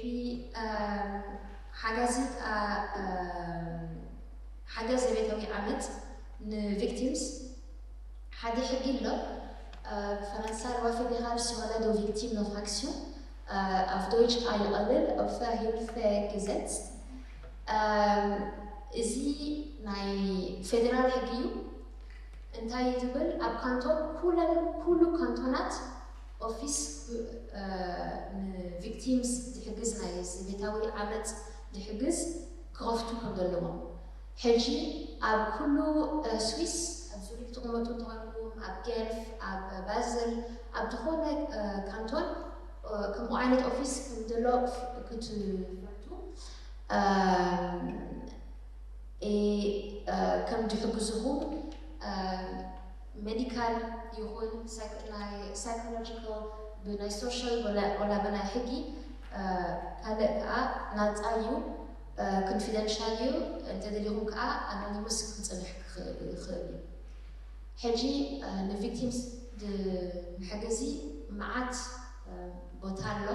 ሓጋዚ ሓገዝ ዘቤታዊ ዓመፅ ንቪክቲምስ ሓደ ሕጊ ኣሎ ብፈረንሳ ርዋ ፌዴራል ሲሆላ ዶ ቪክቲም ኖ ፍራክሲዮን ኣብ ዶይች ከዓ ይቐልል ኦፈ ሂልፈ ግዘት እዚ ናይ ፌዴራል ሕጊ እዩ እንታይ ዝብል ኣብ ካንቶን ኩለን ኩሉ ካንቶናት ኦፊስ ንቪክቲምስ ዝሕግዝ ናይ ስሜታዊ ዓመፅ ዝሕግዝ ክኸፍቱ ከም ዘለዎም ሕጂ ኣብ ኩሉ ስዊስ ኣብ ዙሪክ ትቕመጡ እንተኾንኩም ኣብ ጌንፍ ኣብ ባዝል ኣብ ዝኾነ ካንቶን ከምኡ ዓይነት ኦፊስ ከም ዘሎ ክትፈልጡ ከም ዝሕግዝኹም ሜዲካል ይኹን ናይ ሳይኮሎጂካል ብናይ ሶሻል ወላ ብናይ ሕጊ ካልእ ከዓ ናፃ እዩ ኮንፊደንሻል እዩ እንተደሊኹም ከዓ ኣኖኒሙስ ክፅንሕ ይኽእል እዩ ሕጂ ንቪክቲምስ መሐገዚ መዓት ቦታ ኣሎ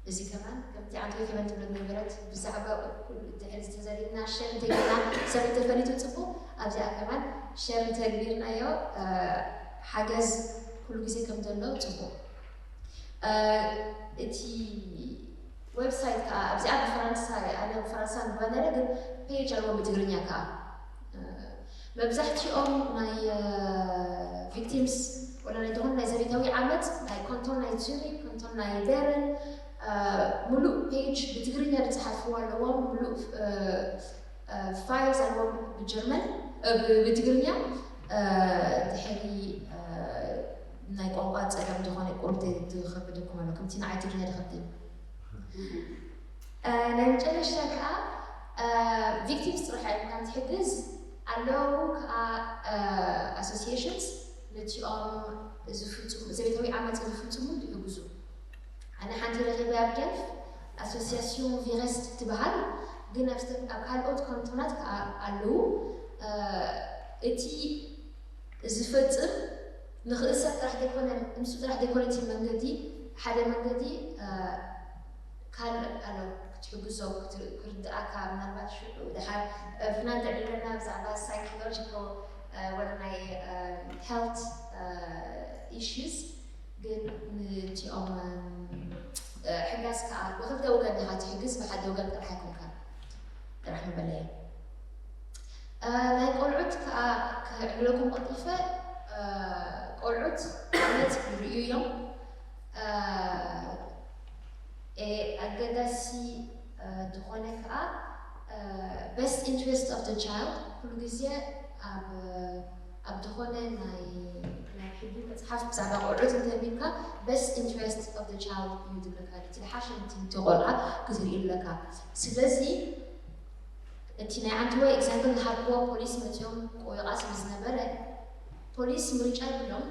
እዚ ከማን ከምቲ ከመን ትብሎ ነበረት ብዛዕባ ኩሉ ድሕር ዝተዘሪብና ሸር እንተጌርና ሰብ እንተፈሊጡ ጽቡቕ ኣብዚኣ ከማን ሸር እንተግቢርናዮ ሓገዝ ኩሉ ግዜ ከም ዘሎ ጽቡቕ። እቲ ዌብሳይት ከዓ ኣብዚኣ ብፈረንሳ ኣነ ብፈረንሳ ንባነረ ግን ፔጅ ኣለዎ ብትግርኛ ከዓ መብዛሕትኦም ናይ ቪክቲምስ ወላ ናይ ዝኾነ ናይ ዘቤታዊ ዓመት ናይ ኮንቶን ናይ ዙሪ ኮንቶን ናይ በርን ሙሉእ ፔጅ ብትግርኛ ዝፅሓፍዎ ኣለዎም ሙሉእ ፋይልስ ኣለዎም ብጀርመን ብትግርኛ ድሕሪ ናይ ቋንቋ ፀገም ዝኾነ ቁርብ ዝኸብደኩም ኣሎ ከምቲ ንዓይ ትግርኛ ዝኸብደኒ ናይ መጨረሻ ከዓ ቪክቲምስ ጥራሕ ኢልካ ትሕግዝ ኣለዉ ከዓ ኣሶሲሽንስ ነቲኦም ዘቤታዊ ዓመፅ ዝፍፅሙ ይሕግዙ ኣነ ሓንቲ ረኺበ ኣብ ጀፍ ኣሶሲያሲዮን ቪረስት ትበሃል ግን ኣብ ካልኦት ካንቶናት ከዓ ኣለዉ እቲ ዝፈፅም ንኽእሰር ጥራሕ ዘይኮነ ንሱ ጥራሕ ዘይኮነ እቲ መንገዲ ሓደ መንገዲ ካልእ ኣሎ ክትሕግዞ ክርድኣካ ምናልባት ሽዑ ድሓር ፍናን ተዕልለና ብዛዕባ ሳይኮሎጂካል ወላ ናይ ሄልት ኢሹስ ግን ንቲኦም ሕጋዝ ከዓ ብክልተ ወገን ኢኻ ትሕግዝ ብሓደ ወገን ጥራሕ ኣይኮንካ ጥራሕ ምበለየ ናይ ቆልዑት ከዓ ክዕብለኩም ቀልጢፈ ቆልዑት ዓመት ይርእዩ እዮም ኣገዳሲ ዝኾነ ከዓ best interest of the child ኩሉ ግዜ ኣብ ኣብ ዝኾነ ናይ ናይ ሕጊ መፅሓፍ ብዛዕባ ቆልዑት እንተቢልካ best interest of the child እዩ ዝብለካ እቲ ዝሓሸ እቲ ቆልዓ ክትርኢ ኣለካ ስለዚ እቲ ናይ ዓንትዋ example ዝሃብክዎ ፖሊስ መፅኦም ቆይቓ ስለ ዝነበረ ፖሊስ ምርጫ የብሎም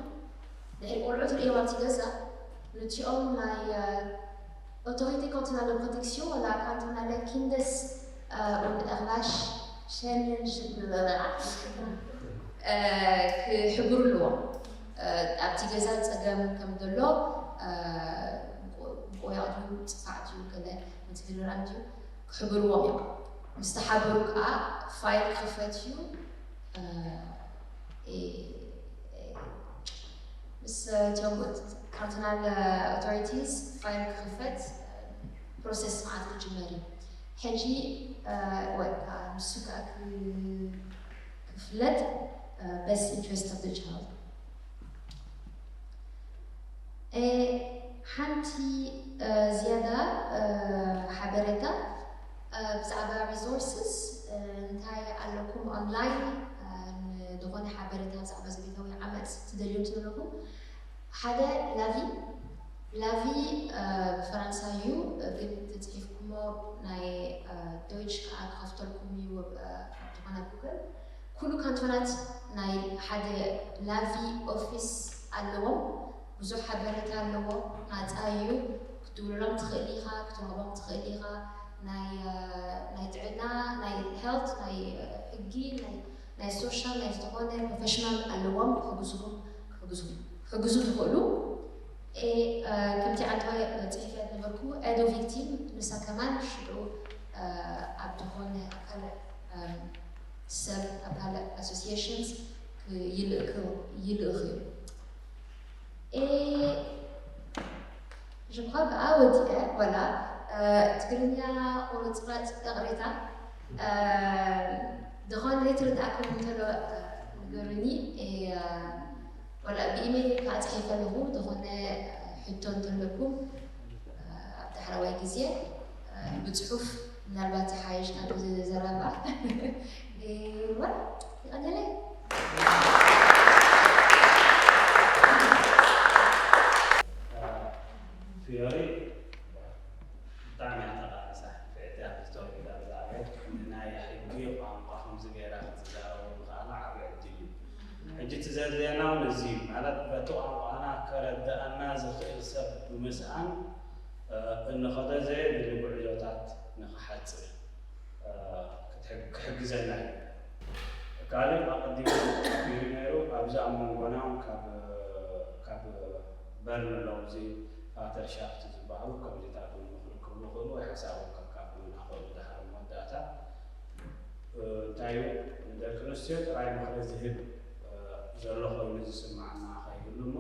ድሕሪ ቆልዑ ትርእዮም ኣብቲ ገዛ ነቲኦም ናይ autorité cantonale de protection ወላ cantonale Kindes und Erwachsenenschutz ክሕብሩ ኣለዎም ኣብቲ ገዛ ፀገም ከም ዘሎ ቆያቕ ድዩ ፅፋዕ ድዩ ገለ ምትግርራም ድዩ ክሕብርዎም እዮም ምስ ተሓበሩ ከዓ ፋይል ክኽፈት እዩ ምስ እቶም ካንቶናል ኣውቶሪቲስ ፋይል ክኽፈት ፕሮሰስ መዓት ክጅመር እዩ ሕጂ ወይ ከዓ ንሱ ከዓ ክፍለጥ best interest of the child ሓንቲ ዝያዳ ሓበሬታ ብዛዕባ resources እንታይ ኣለኩም online ዝኾነ ሓበሬታ ብዛዕባ ዘቤታዊ ዓመፅ ትደልዩ እንተለኹም ሓደ ላቪ ላቪ ብፈረንሳ እዩ ግን ተፅሒፍኩሞ ናይ ዶይች ከዓ ክኸፍተልኩም እዩ ዝኾነ ጉግል ኩሉ ካንቶናት ናይ ሓደ ላቪ ኦፊስ ኣለዎም ብዙሕ ሓበሬታ ኣለዎ ናፃ እዩ ክትድውለሎም ትኽእል ኢኻ ክትረኽቦም ትኽእል ኢኻ ናይ ጥዕና ናይ ሄልት ናይ ሕጊ ናይ social ናይ ዝኾነ ፕሮፌሽናል ኣለዎም ክሕግዙኹም ክሕግዙ ዝኽእሉ ከምቲ ዓንተዋይ ፅሒፈ ነበርኩ ኤዶ ቪክቲም ንሳ ከማን ሽዑ ኣብ ዝኾነ ካልእ ሰብ ኣብ ካልእ ኣሶሲሽንስ ይልእክ ይልእኽ እዩ Je crois ብኣ ወዲአ ወላ ትግርኛ ቁርፅራፅ ይቕሬታ ዝኾነ ዘይትርድኣኩም እንተሎ ንገሩኒ ወላ ብኢሜይል ከዓ ፅሒፈ ኣለኹ ዝኾነ ሕቶ እንተለኩም ኣብ ዳሕረዋይ ግዜ ብፅሑፍ ምናልባት ይሓይሽ ካብ ዘረባ ይቐነለይ ፊዮሪ ብጣዕሚ እያ ተቓልሳ ንፍዕቲ እያ ክትተውዒላ ብዛዕባ ናይ ሕጊ ቋንቋ ከምዚ ገይራ ክትዛረቡ ምኽኣላ ዓብዪ ዕድል እዩ ሕጂ እቲ ዘድልየና እውን እዚ እዩ ማለት በቲ ቋንቋና ከረድኣና ዝኽእል ሰብ ብምስኣን እንኸዶ ዘየድሊ ጉዕዞታት ንኽሓፅር ክሕግዘና እዩ። ካልእ ኣቐዲሙ ተሓቢሩ ነይሩ ኣብዚ ኣብ መንጎና እውን ካብ በርን ኣለዉ እዚ ፋተርሻፍት ዝበሃሉ ከምዚታት እውን ክርከቡ ይኽእሉ ወይ ሓሳቦም ከካፍሉና ይኽእሉ። ድሓር መወዳእታ እንታይ እዩ፣ ንደቂ ኣንስትዮ ጥራይ ምኽሪ ዝህብ ዘሎ ኮይኑ ዝስማዓና ከይህሉ እሞ፣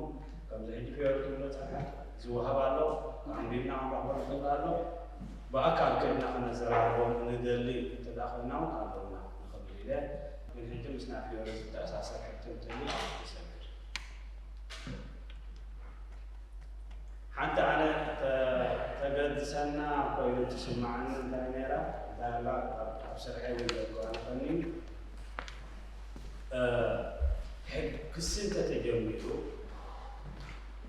ከምዚ ሕጂ ፊዮሪ ትብሎ ጸንሐት ዝወሃብ ኣሎ፣ ኣንቢብና ክንረኽቦ ንኽእል ኣሎ። ብኣካል ከድና ክነዘራርቦም ንደሊ እንተ ደኣ ኮይና እውን ኣለውና ንኽብል ኢለ። ግን ሕጂ ምስና ፊዮሪ ዝተኣሳሰር ሕቶ እንተልዩ ይሰግር። ሓንቲ ኣነ ተ-፣ ተገድሰና ኮይኑ ትስምዓኒ እንታይ ነይራ፣ እንታይ ኣላ፣ ኣብ፣ ኣብ ስርሐይ እውን ዘጓነፈኒ፣ እ፣ ሕግ ክሲ እንተተጀሚሩ፣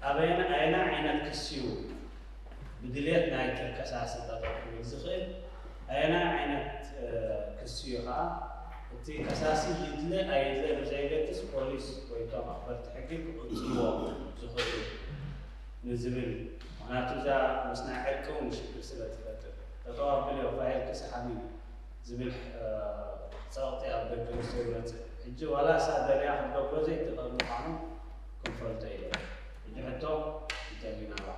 ኣበየና-፣ ኣየናይ ዓይነት ክሲ እዩ ብድልየት ናይቲ ከሳሲ ጠጠው ክብል ዝኽእል፣ ኣየናይ ዓይነት፣ እ፣ ክሲ እዩ ኸዓ እቲ ከሳሲ ይድለ ኣይድለ ብዘየገድስ ፖሊስ ወይ እቶም ኣኽበርቲ ሕጊ ክቕጽልዎ ዝኽእሉ ንዝብል። ምኽንያቱ እዛ ምስ ናይ ዕርቂ እውን ሽግር ስለ ትፈጥር፣ ጠጠው ኣብልዮ ፋይልኪ ስሓቢ ዝብል፣ እ፣ ጸቕጢ ኣብ ደቂ ኣንስትዮ ይመጽእ። ሕጂ ዋላ እሳ ደልያ ክትገብሮ ዘይትኽእል ምዃኑ ክንፈልጦ ኢለ። ሕጂ ሕቶ እንተሊና ባ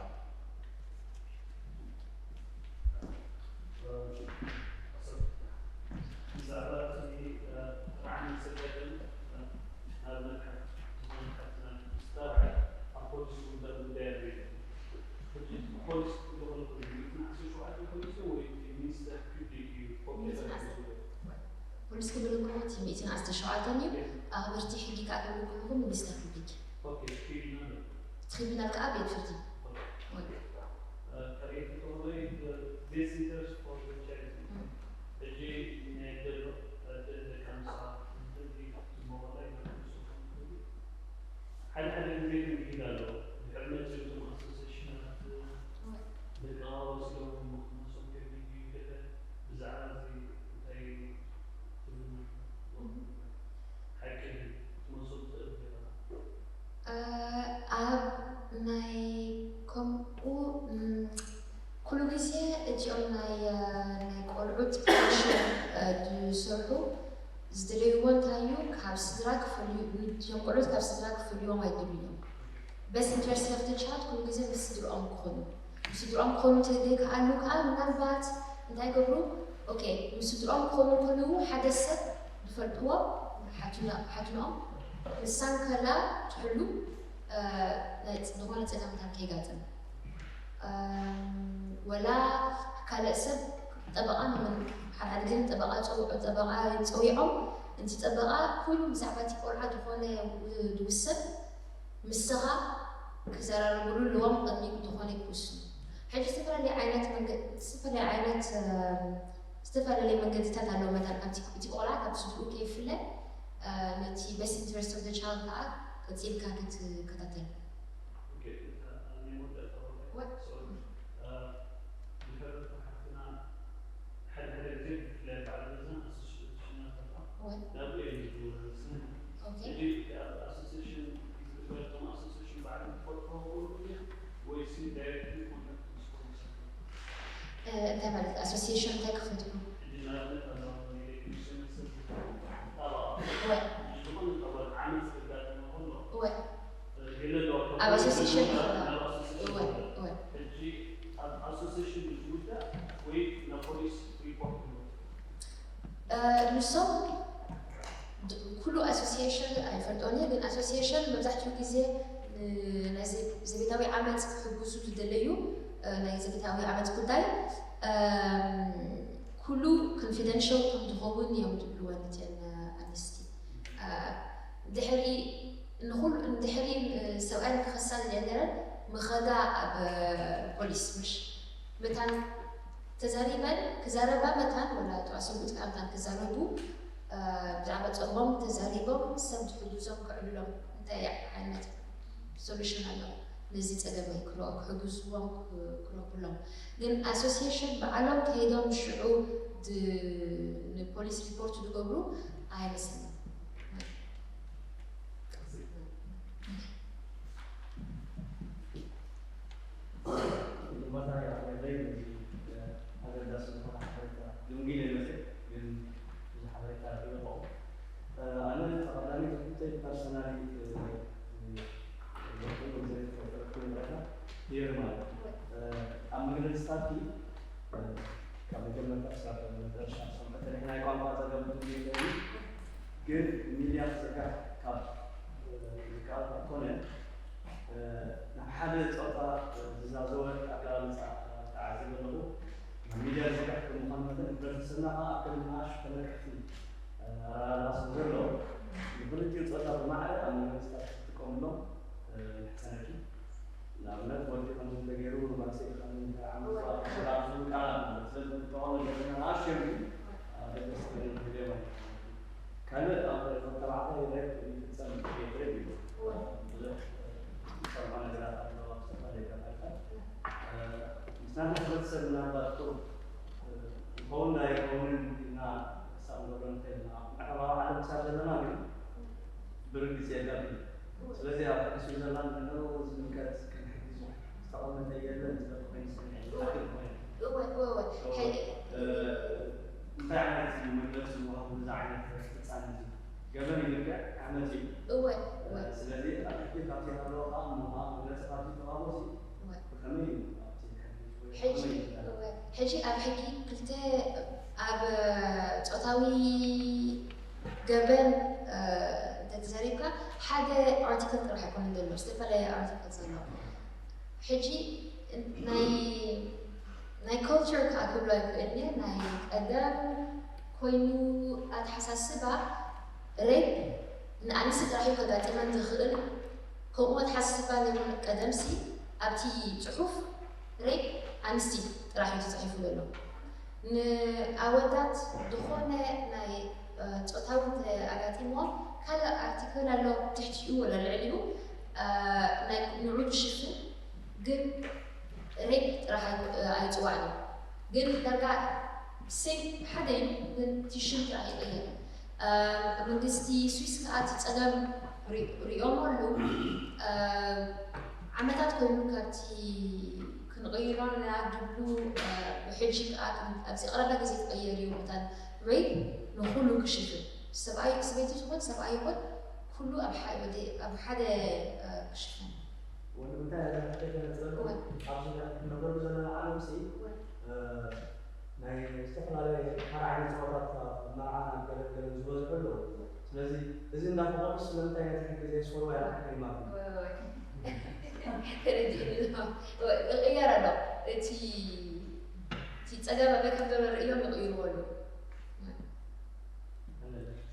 ብዛዕባ እቲ ጥርዓንን ስደትን ናብ መድሓት ዝኾነ ሓፍትና ዝተባዕዐ ኣብ ፖሊስ ዝውዳእ ጉዳይ ኣሎ ኢሉ። ሕጂ እቲ ፖሊስ ክብሎ ከሎ ኮይኑ ሚእትን ዓሰርተ ሸውዓተ ፖሊስ እዩ ወይ እቲ ሚኒስተር ፒብሊክ እዩ ኮፒ ተረኪቡ? ፖሊስ ክብል እንከሎ እቲ ሚእትን ዓሰርተ ሸውዓተን እዩ። ኣኽበርቲ ሕጊ ከኣ ክብል ከለኹ ሚኒስተር ፒብሊክ። ኦኬ፣ ትሪቡናል ኣሎ። ትሪቡናል ከኣ ቤት ፍርዲ። ኦኬ። ወይ። እ፣ ካልኣይቲ ተወዳዳሪት፣ እ፣ ቤስት ኢንተረስት ፎር ዘ ቻይልድ። እም። ሕጂ ናይ ደሎ፣ እ፣ ደ-፣ ደቂ ኣንስትዮ፣ እዚ፣ እዚ ሞባይል ናይ ደቂ ኣንስትዮ፣ ሓደ ሓደ ግዜ ግን ይህል ኣሎ። ድሕሪ መጺኡ እቶም ኣሶሴሽናት፣ እ፣ ወይ። ደቂ ኣንስትዮ ወሲዶም ክመሶም ከቢድ እዩ ገለ። ብዛዕባ እዚ እንታይ ትብሉ? እም። ሓቂ ድዩ? ትመሶም ትኽእል ዲኻ? እ፣ ኣብ ናይ ከምኡ፣ እም፣ ኩሉ ግዜ እቲኦም ናይ፣ እ፣ ናይ ቆልዑት ፕሮዳክሽን፣ እ፣ ዝሰርሑ ዝደለይዎ እንታይ እዩ፣ ካብ ስድራ ክፈልዩ፣ እቲኦም ቆልዑት ካብ ስድራ ክፈልዩዎም ኣይደልዩን እዮም። ቤስት ኢንተረስት ኦፍ ዘ ቻይልድ ኩሉ ግዜ ምስ ስድርኦም ክኾኑ። ምስ ስድርኦም ክኾኑ እንተዘይከኣሉ ከኣ ምናልባት እንታይ ይገብሩ? ኦኬ፣ ምስ ስድርኦም ክኾኑ ከለዉ ሓደ ሰብ ዝፈልጥዎ ሓትኖ-፣ ሓትኖኦም ንሳን ከላ ትሕሉ፣ እ፣ ናይ ፅ-፣ ዝኾነ ጸገምታት ከይጋጥም። እም፣ ወላ ካልእ ሰብ ጠበቓ ንመን-፣ ሓደ ሓደ ግዜ ጠበቓ ጸው-፣ ጠበቓ ጸዊዖም፣ እቲ ጠበቓ ኩሉ ብዛዕባ እቲ ቆልዓ ዝኾነ ው-፣ ዝውሰን ምስኻ ክዘራረብሉ ኣለዎም፣ ቅድሚ ዝኾነ ክውስኑ። ሕጂ ዝተፈላለየ ዓይነት መንገ-፣ ዝተፈላለየ ዓይነት፣ እም፣ ዝተፈላለየ መንገድታት ኣለዎ። መታን ኣብቲ፣ እቲ ቆልዓ ካብ ስድርኡ ከይፍለ፣ እ፣ ነቲ ቤስት ኢንተረስት ኦፍ ዘ ቻይልድ ከኣ ቀጺልካ ክትከታተል። ኦኬ፣ እታ ናይ መወዳእታ ወይ። ሶሪ፣ እ፣ ድሕሪ ሓፍትና ሓደ ሓደ ግዜ ብፍላይ በዓል ገዛ ኣሶሲሽናት ኣለዋ። ወይ። ናብኡ እዮም ዝድውሉ። ኦኬ። ሕጂ እቲ ኣብ ኣሶሲሽን ዝግበር፣ እቶም ኣሶሲሽን ባዕሎም ክፈጥርዎ ይኽእሉ ድዮም ወይስ ዳይሬክትሊ ኮንታክት ምስ ፖሊስ? እ፣ እንታይ ማለት ኣሶሲሽን እንታይ ክፈጥሩ? ሕጂ ንኣብነት ኣለዋ ናይ ኤሌክትሪሽን መሰል ዝፈጥሩ ጠበቓ። ወይ። ዝኾነ ጠበቓ ዓመፅ ከጋጥሞ ከሎ ወይ። ገለ ኣለዋ ኣብ ኣሶሲሽን ናብ ኣሶሲሽን ወይ። ወይ። ሕጂ ኣብ ኣሶሲሽን ዝውዳእ ወይ ናብ ፖሊስ ሪፖርት ይወስድ? እ፣ ንሶም ድ-፣ ኩሉ ኣሶሲዬሽን ኣይፈልጦን እየ፣ ግን ኣሶሲዬሽን መብዛሕትኡ ግዜ ን-፣ ናይ ዘ-፣ ዘቤታዊ ዓመፅ ክሕግዙ ዝደለዩ፣ እ፣ ናይ ዘቤታዊ ዓመፅ ጉዳይ፣ እም፣ ኩሉ ኮንፊደንሻል ከም ዝኸውን እዮም ዝብልወን እተን፣ እ፣ ኣንስቲ። እ፣ ድሕሪ ንኹሉ፣ ድሕሪ፣ እ፣ ሰብኣይ ንክኸሳ ዝደለየን ምኸዳ ኣብ፣ እ፣ ፖሊስ ምሽ መታን ተዛሪበን ክዛረባ መታን ወላ እተዋ ሰብኡት ከኣ መታን ክዛረቡ፣ እ፣ ብዛዕባ ጸገሞም ተዛሪቦም ሰብ ዝሕግዞም ክዕልሎም እንታይ ዓይነት ሶሉሽን ኣሎ ነዚ ጸገመይ ክብሎ ክሕግዝዎም ክ-፣ ክረኽብሎም። ግን ኣሶሲዬሽን ባዕሎም ከይዶም ሽዑ ድ-፣ ንፖሊስ ሪፖርት ዝገብሩ ኣይመስለንን። መታን ኣቕሪበይ ነዚ ኣገዳሲ ዝኾነ ሓበሬታ ድንጊለ ይመስል፣ ግን ብዙ ሓበሬታ ረኺበ ኣለኹ። ኣነ ቀዳሚት ሕቶይ ፐርሰናሊ፣ እ፣ እ፣ ወርቁ ዘይተፈጠረኩ ይረዳ ይር ማለት እዩ። መንግስታት ካብ መጀመርታ ክሳብ መጨረሻ ሰምዕቲ ናይ ቋንቋ ጸገም ግን ሚድያ ክዝርጋሕ ካብ ዝከኣል ኣይኮነ። ናብ ሓደ ጾታ ዝዛዘወ ኣገላልጻ ተዓዚበ ኣለኹ። ናብ ሚድያ ዝዝርጋሕ ከም ምዃኑ መጠን፣ ሕብረተሰብና ከኣ ኣብ ክንዲ ንኣሽቱ ተነቅሕቲ ኣረኣእያ ስለ ዘሎ፣ ንኽልቲኡ ጾታ ብማዕረ ኣብ መንግስታት ክትጥቀምሎም ይሕሰነኪ። ንኣብነት፣ ወዲ ከምዚ እንተገይሩ፣ መርሲ ከምዚ እንታይ ዓመት እወ። ዝብሉ ቃላት ማለት፣ ስለዚ ንጥቀመሉ ዘለና ንኣሽቱ እዮም፣ ግን ኣገደስቲ እዮም ማለት እዩ። ካልእ ኣብ ተባዕታይ ሬፕ ይፍጸም፣ ሬፕ እዩ። እወ። ብዙሕ ዝሰምዖ ነገራት ኣለዎ ኣብ ዝተፈላለየ ከባቢታት። ምስ ናትና ሕብረተሰብ ምናልባት ቁሩብ ይኸውን ዶ ኣይኸውንን ኢልና ክሳብ ንገብሮ ንኽእል ኢና። ኣብ ምዕራባዊ ዓለም ክሳብ ዘለና ግን ብርግጽ የጋጥም። ስለዚ ኣብ ሕጊ ስዊዘርላንድ ንዕኡ ዝምልከት ከም ሕጊ ዝተቐመጠ የለን ዝብል ኮይኑ ይስምዐኒ። እወ። ዝኣክል ኮይኑ። እወ፣ እወ፣ እወ። So፣ ሕይ- እ፣ እንታይ ዓይነት እዩ መግለጺ ዝወሃብ ነዚ ዓይነት ፍጻሜ እዚ? ገበን እዩ ልክዕ፣ ዓመጽ እዩ። እወ፣ እወ። እ፣ ስለዚ ኣብ ሕጊ ካብቲ ይሃለዎ ከኣ እሞ ከኣ መግለጺ ካብቲ ተዋህቦ እዚ እወ። ብኸመይ እዩ ኣብቲ ሕጊ ወይ ሕጂ፣ ብኸመይ እዩ ዝዛረብ? እወ። ሕጂ ኣብ ሕጊ ክልተ ኣብ ጾታዊ ገበን፣ እ፣ እንተተዛሪብካ ሓደ ኣርቲክል ጥራሕ ኣይኮነን ዘሎ፣ ዝተፈላለየ ኣርቲክል ዘሎ። ሕጂ ናይ፣ ናይ ኮልቸር ከኣ ክብሎ ኣይክእልን እየ፣ ናይ ቀደም ኮይኑ ኣተሓሳስባ ሬፕ ንኣንስቲ ጥራሕ እዩ ከጋጥመን ዝኽእል፣ ከምኡ ኣተሓሳስባ ነይሩ ቀደምሲ። ኣብቲ ጽሑፍ ሬፕ ኣንስቲ ጥራሕ እዩ ተጻሒፉ ዘሎ። ንኣወዳት ዝኾነ ናይ፣ እ፣ ጾታዊ እንተ ኣጋጢምዎም ካልእ ኣርቲክል ኣሎ ትሕቲኡ ወላ ልዕሊኡ፣ እ፣ ናይ ንዑ ዝሽፍን ግን ሬፕ ጥራሕ ኣይ-፣ ኣይጽዋዕን እዩ። ግን ዳርጋ ሴም ሓደ እዩ፣ ግን እቲ ሽም ጥራሕ ይቕየር። እ፣ መንግስቲ ስዊስ ከኣ እቲ ጸገም ሪ-፣ ሪኦምሉ፣ እ፣ ዓመታት ኮይኑ ካብቲ ክንቕይሮ ናብ ድብሉ፣ እ፣ ብሕጂ ከኣ ክን-፣ ኣብዚ ቀረባ ግዜ ክቕየር እዩ። መታን ሬፕ ንኹሉ ክሽፍን፣ ሰብኣይ፣ ሰበይቲ ዝኾን ሰብኣይ ይኹን ኩሉ ኣብ ሓደ፣ ኣብ ሓደ፣ እ፣ ክሽፈን። ወንድምታይ፣ እዛ ሕቶ ከነጽረሉ እወ። ኣብዚ ንነብረሉ ዘለና ዓለምሲ፣ እወ። እ፣ ናይ ዝተፈላለየ ሓደ ዓይነት ጾታታት ኣብ መርዓን ኣብ ገለን ገለን ዝበዝሑ ኣለዉ። ስለዚ እዚ እንዳፈቐዱ ስለምንታይ ነቲ ሕጊ ዘየስፈርዎ ይረኣየኒ ማለት እዩ። እወ፣ እወ። ተረዲእኒ ኣሎ። እወ፣ ይቕየር ኣሎ። እቲ፣ እቲ ጸገም ኣበይ ከም ዘሎ ርእዮም ይቕይርዎ ኣለዉ።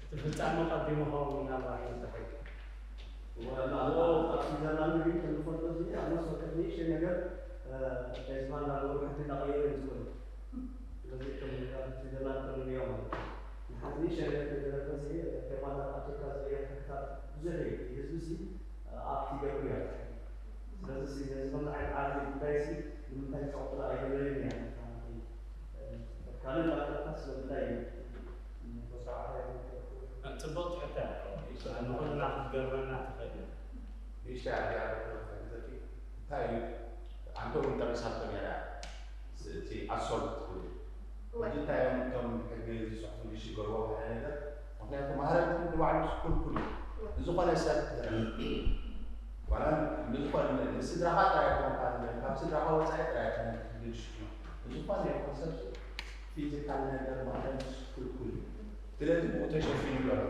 እቲ ፍጻመ ቀዲሙ ኸውን ምናልባት እንተኾይኑ። ወላ፣ ኣብቲ ዘላሉ ግን ከም ንፈልጦ እዚ ኣብ ነፍሲ ወከፍ ንእሽተይ ነገር፣ እ፣ እንታይ ዝበሃል እንዳገበሩ ሕጊ እንዳቐየሩ እዮም ዝኸዱ። ስለዚ ከም ኣብቲ ዘላሉ ከም ንሪኦ ማለት እዩ። ንሓንቲ ንእሽተይ ነገር ከይተረፈ እዚ ፌርማታት ኣብ ቱርካ ዝቕየር ሕግታት ብዙሕ እዩ። ህዝቢ እዚ ኣብቲ ይገብሩ እዮም። ስለዚ እዚ ነዚ ከምዚ ዓይነት ዓቢ ጉዳይ እዚ ንምንታይ ክጸቕጥሉ ኣይገበረን እያ። ካልእ ባካታት ስለምንታይ እዩ ተባዕታይ? ጽቡቕ ትሕታ እያ። ንኹልና ክትገርመና ትኽእል እያ። ንእሽተይ ኣድያ እንታይ እዩ? ኣንተ እውን ጠቒሳቶ ነይራ እቲ ኣሶልት ትብል። እወ። ሕጂ እንታይ እዮም እቶም ሕጊ ዝጽሕፉ ዝሽገርዎ ሓደ ነገር? ምኽንያቱ ማህረምቲ ንባዕሉ ክልኩል እዩ። እወ። ዝኾነ ሰብ ዋላ ንዝኾነ ንስድራኻ ጥራይ ኣይኮንካን፣ ካብ ስድራኻ ወጻኢ ጥራይ ኣይኮነን ሕጊ ዝሽፍኖ። ዝኾነ ይኹን ሰብ ፊዚካል ነገር ማህረምቲ ክልኩል እዩ። ስለዚ ብኡ ተሸፊኑ ኣሎ።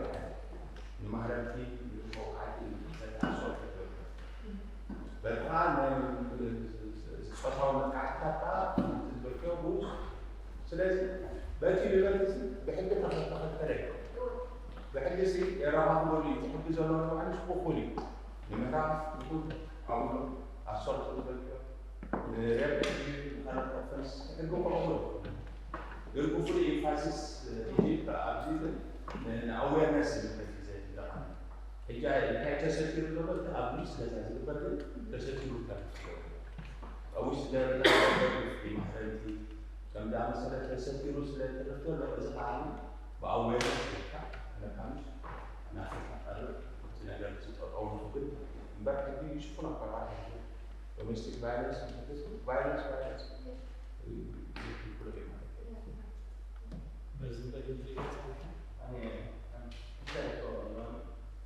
ንማህረምቲ፣ ንመውቃዕቲ፣ ንመውቃዕቲ ኣሶልት ይገብሩ። በቃ ናይ ጾታዊ መጥቃዕትታት ከዓ ዝዝበክዮ ብኡ። ስለዚ በቲ ንበልቲ ብሕጊ ተኸተለ እዩ። ብሕጊ ሲ የረኻኽበሉ እዩ። እቲ ሕጊ ዘለዎ ንባዕሉ እኩል እዩ። ንምሕራም ይኹን ኣብኡ ኣሶልት ዝዝበክዮ ንሬፕ ንካልኦት ኦፈንስ ሕጊ ክቐቕሎ። ግን ብፍሉይ ኤምፋሲስ ሕጂ ኣብዚ ግን ንኣዌርነስ ዝምልከት እዩ ዘድሊ። ሕጂ እንታይ ተሰቲሩ ዘሎ? እቲ ኣብ ውሽጢ ገዛ ዝግበር ግን ተሰቲሩ ካብ ኣብ ውሽጢ ደረጃ ዝግበር ማሕረምቲ ከም ዝኣመሰለ ተሰቲሩ ስለ ዝትርፍ ዘሎ፣ እዚ ከዓ ብኣዌርነስ ጌርካ መካምሽ ናፍታ ቀርብ እቲ ነገር እዚ ጠጠው ንኽብል እምበር ሕጊ ይሽፍኖ። ኣካላት ዶሜስቲክ ቫዮለንስ፣ ቫዮለንስ፣ ቫዮለንስ በዚ መጠን ኣነ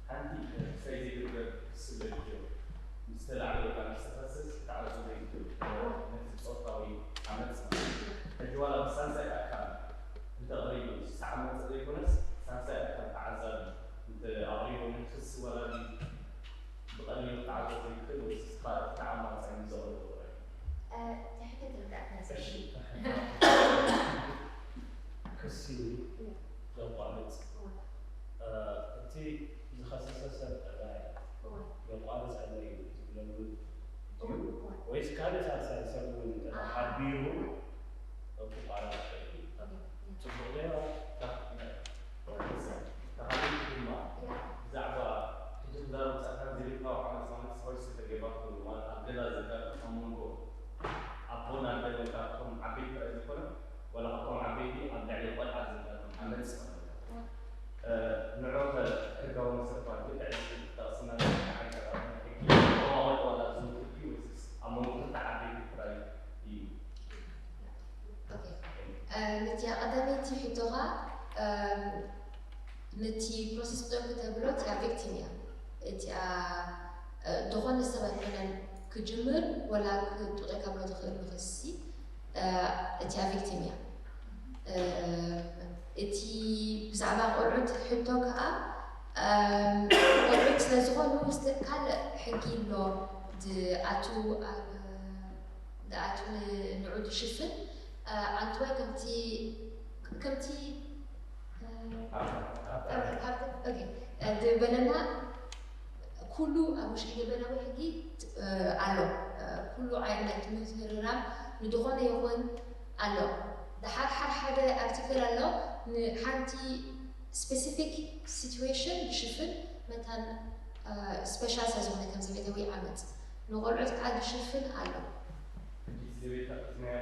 ሓንቲ ክሳይ ዘይትርገብ ክስለ ግዜው ምስ ተላዕለ ወይ ከዓ ምስ ተኸሰስ ክተዓረቑ ዘይትኽእሉ ነቲ ጾታዊ ክሲ ዘቋርጽ፣ እ፣ እቲ ዝኸሰሰ ሰብ ጥራይ የቋርጸለይ እዩ ዝብለሉ ድዩ? ወይስ ካልእ ሳልሳይ ሰብ እውን እንተ ሓቢሩ ክቋረጽ ይኽእል እዩ? ጽቡቕ ዶ? ካብ፣ ካብ ካልእ ድማ ብዛዕባ ሕጂ ክዛረብ ዝጸንሐ ዚሪካዊ ዓመጽ ማለት ሰዎች ዝተገባቱ ማለት ኣብ ገዛ ዘጋጥም ኣብ መንጎ ኣቦን ኣደን ወይ ካብቶም ዓበይቲ ጥራይ ዘይኮነ፣ ዋላ ካብቶም ዓበይቲ ኣብ ልዕሊ ቆልዓ ዘጋጥም ዓመጽ ማለት እዩ። እ፣ ንዑ ከ ሕጋዊ መሰረት ማለት ልክዕ እዚ ጠቕስና ዘለና ዓንቀጻት ናይ ሕጊ ከማወል ዋላ ዝውክል ድዩ ወይስ ኣብ መንጎ ክልተ ዓበይቲ ጥራይ እዩ? ኦኬ። እ፣ ነቲ ቀዳመይቲ ሕቶኻ፣ እ፣ ነቲ ፕሮሰስ ክትብል ተብሎ እቲኣ ቪክቲም እያ። እቲኣ፣ እ፣ ዝኾነ ሰብ ኣይኮነን ክጅምር ወላ ክጡጠ ከብሎ ዝኽእል ንኽሲ፣ እ፣ እቲኣ ቪክቲም እያ። እ፣ እቲ ብዛዕባ ቆልዑት ሕቶ ከኣ፣ እ፣ ቆልዑት ስለ ዝኾኑ ምስ ካልእ ሕጊ ኣሎ ዝኣቱ፣ እ፣ ዝኣቱ ን-፣ ንዑ ዝሽፍን፣ እ፣ ኣንትዋይ ከምቲ፣ ከምቲ፣ እ፣ ኦኬ፣ እ፣ ዝበለና ኩሉ ኣብ ውሽጢ ገበናዊ ሕጊ፣ እ፣ ኣሎ። እ፣ ኩሉ ዓይነት ምዝርራብ ንድኾነ ይኹን ኣሎ። ደሓር ሓደ ሓደ ኣርቲክል ኣሎ ንሓንቲ ስፔሲፊክ ሲትዌሽን ዝሽፍን መታን፣ እ፣ ስፔሻል ስለ ዝኾነ ከም ዘቤታዊ ዓመጽ ንቆልዑት ከዓ ዝሽፍን ኣሎ። ናይ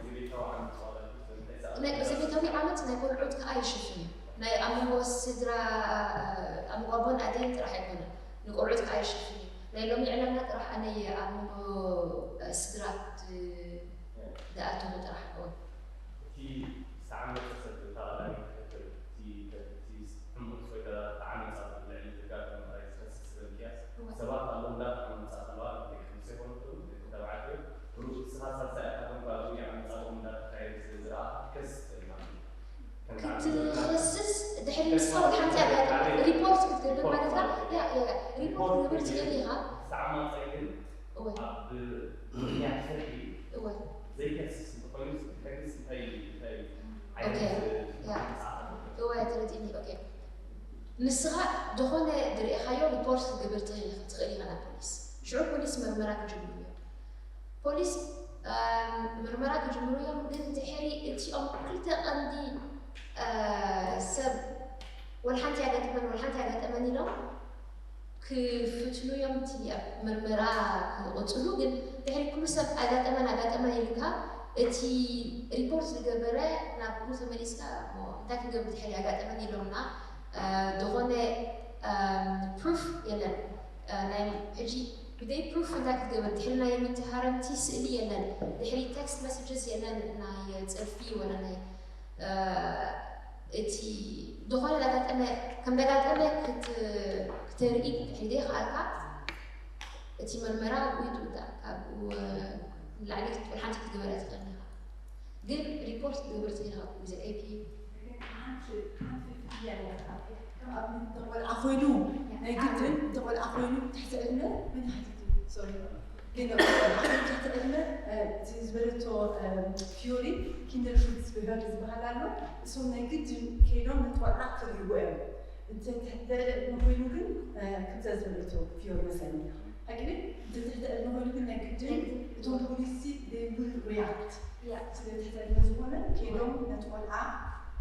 ዘቤታዊ ዓመጽ ዋላ ናይ ዘቤታዊ ዓመጽ ናይ ቆልዑት ከዓ ይሽፍን እዩ። ናይ ኣብ መንጎ ስድራ፣ ኣብ መንጎ ኣቦን ኣደን ጥራሕ ኣይኮነን፣ ንቆልዑት ከዓ ይሽፍን እዩ። ናይ ሎሚ ዕላልና ጥራሕ ኣነ ኣብ መንጎ ስድራ ድ-፣ ድኣተኹ ጥራሕ። እወ። እቲ ዝተዓመጸ ሰብ እታ ቀዳመይቲ ክትብል፣ እቲ፣ እቲ ሕሙቕ ወይ ከዓ ተዓመጻ ልዕሊ ዘጋጠመ ጥራይ ዝኸስስ ሰብ ምክያስ፣ እወ። ሰባት ኣለዉ እንዳተዓመጻ ከለዋ ደቂ ኣንስትዮ ይኾኑ ይኹኑ ደቂ ተባዕትዮ፣ ብሩክ ንስኻ ሳልሳይ ኣካል ኮንካ ኣብኡ ዓመጻኦም እንዳተኻየደ ስለ ዝረኣኻ ክትከስስ ትኽእል ኢኻ። ከምቲ ዓመጻ ክትኸስስ ድሕሪ ንስኻ ወላ ሓንቲ ኣጋጣሚ ሪፖርት ክትገብር ማለት ኢኻ። ያ፣ ያ፣ ያ። ሪፖርት ክትገብር ትኽእል ኢኻ። ዝተዓማጸ ግን እወ። ኣብ ምኽንያት ፍርሒ እወ። ዘይከስስ እንተኾይኑ፣ ሕግስ እንታይ እዩ? እንታይ እዩ? ዓይነት ኦኬ። ያ። መጽሓፍ? እወ፣ ተረዲእኒ። ኦኬ። ንስኻ ዝኾነ ዝረኣኻዮ ሪፖርት ክትገብር ትኽእል ኢኻ፣ ትኽእል ኢኻ ናብ ፖሊስ። ሽዑ ፖሊስ መርመራ ክጅምሩ እዮም። ፖሊስ፣ ኣም፣ መርመራ ክጅምሩ እዮም፣ ግን ድሕሪ እቲኦም ክልተ ቀንዲ፣ እ፣ ሰብ ወላ ሓንቲ ኣጋጠመን፣ ወላ ሓንቲ ኣጋጠመን ኢሎም ክፍትኑ እዮም፣ እቲ ኣብ መርመራ ክቕጽሉ። ግን ድሕሪ ኩሉ ሰብ ኣጋጠመን ኣጋጠመን ኢልካ፣ እቲ ሪፖርት ዝገበረ ናብ ኩሉ ተመሊስካ፣ እሞ እንታይ ክንገብር ድሕሪ ኣጋጠመን ኢሎምና፣ እ፣ ዝኾነ፣ እም፣ ፕሩፍ የለን። እ፣ ናይ ሕጂ ብዘይ ፕሩፍ እንታይ ክትገብር? ድሕሪ ናይ መተሃረምቲ ስእሊ የለን፣ ድሕሪ ቴክስት መሰጅስ የለን፣ ናይ ጽርፊ ወላ ናይ፣ እ፣ እቲ ዝኾነ ዳጋጠመ፣ ከም ዳጋጠመ ክት-፣ ክተርኢ ድሕሪ ዘይከኣልካ፣ እቲ መርመራ ኣብኡ ይትውዳእ። ካብኡ ንላዕሊ ክትብል ሓንቲ ክትግበር ኣይትኽእልን ኢኻ። ግን ሪፖርት ክትገብር ትኽእል ኢኻ ብግዜ ኤፒ። ሓንቲ፣ ሓንቲ ፍትያ እያ። ከም ኣብ እንተ ቆልዓ ኮይኑ፣ ናይ ግድን እንተ ቆልዓ ኮይኑ ትሕቲ ዕድመ ምን ሓቲቱ? ሶሪ። ግን ትሕቲ ዕድመ፣ እ፣ እቲ ዝበለቶ፣ እ፣ ፊዮሪ ኪንደር ሹትስ ብሄርድ ዝበሃል ኣሎ። እሶም ናይ ግድን ከይዶም ነቲ ቆልዓ ክርእይዎ እዮም። እንተ ትሕቲ ዕድመ ኮይኑ ግን፣ እ፣ ከምዛ ዝበለቶ ፊዮሪ መሰለኒ። ሓቂ ድዩ? እንተ ትሕቲ ዕድመ ኮይኑ ግን ናይ ግድን እቶም ፖሊስሲ they will react። ያ። ስለ ትሕቲ ዕድመ ዝኾነ ከይዶም ነቲ ቆልዓ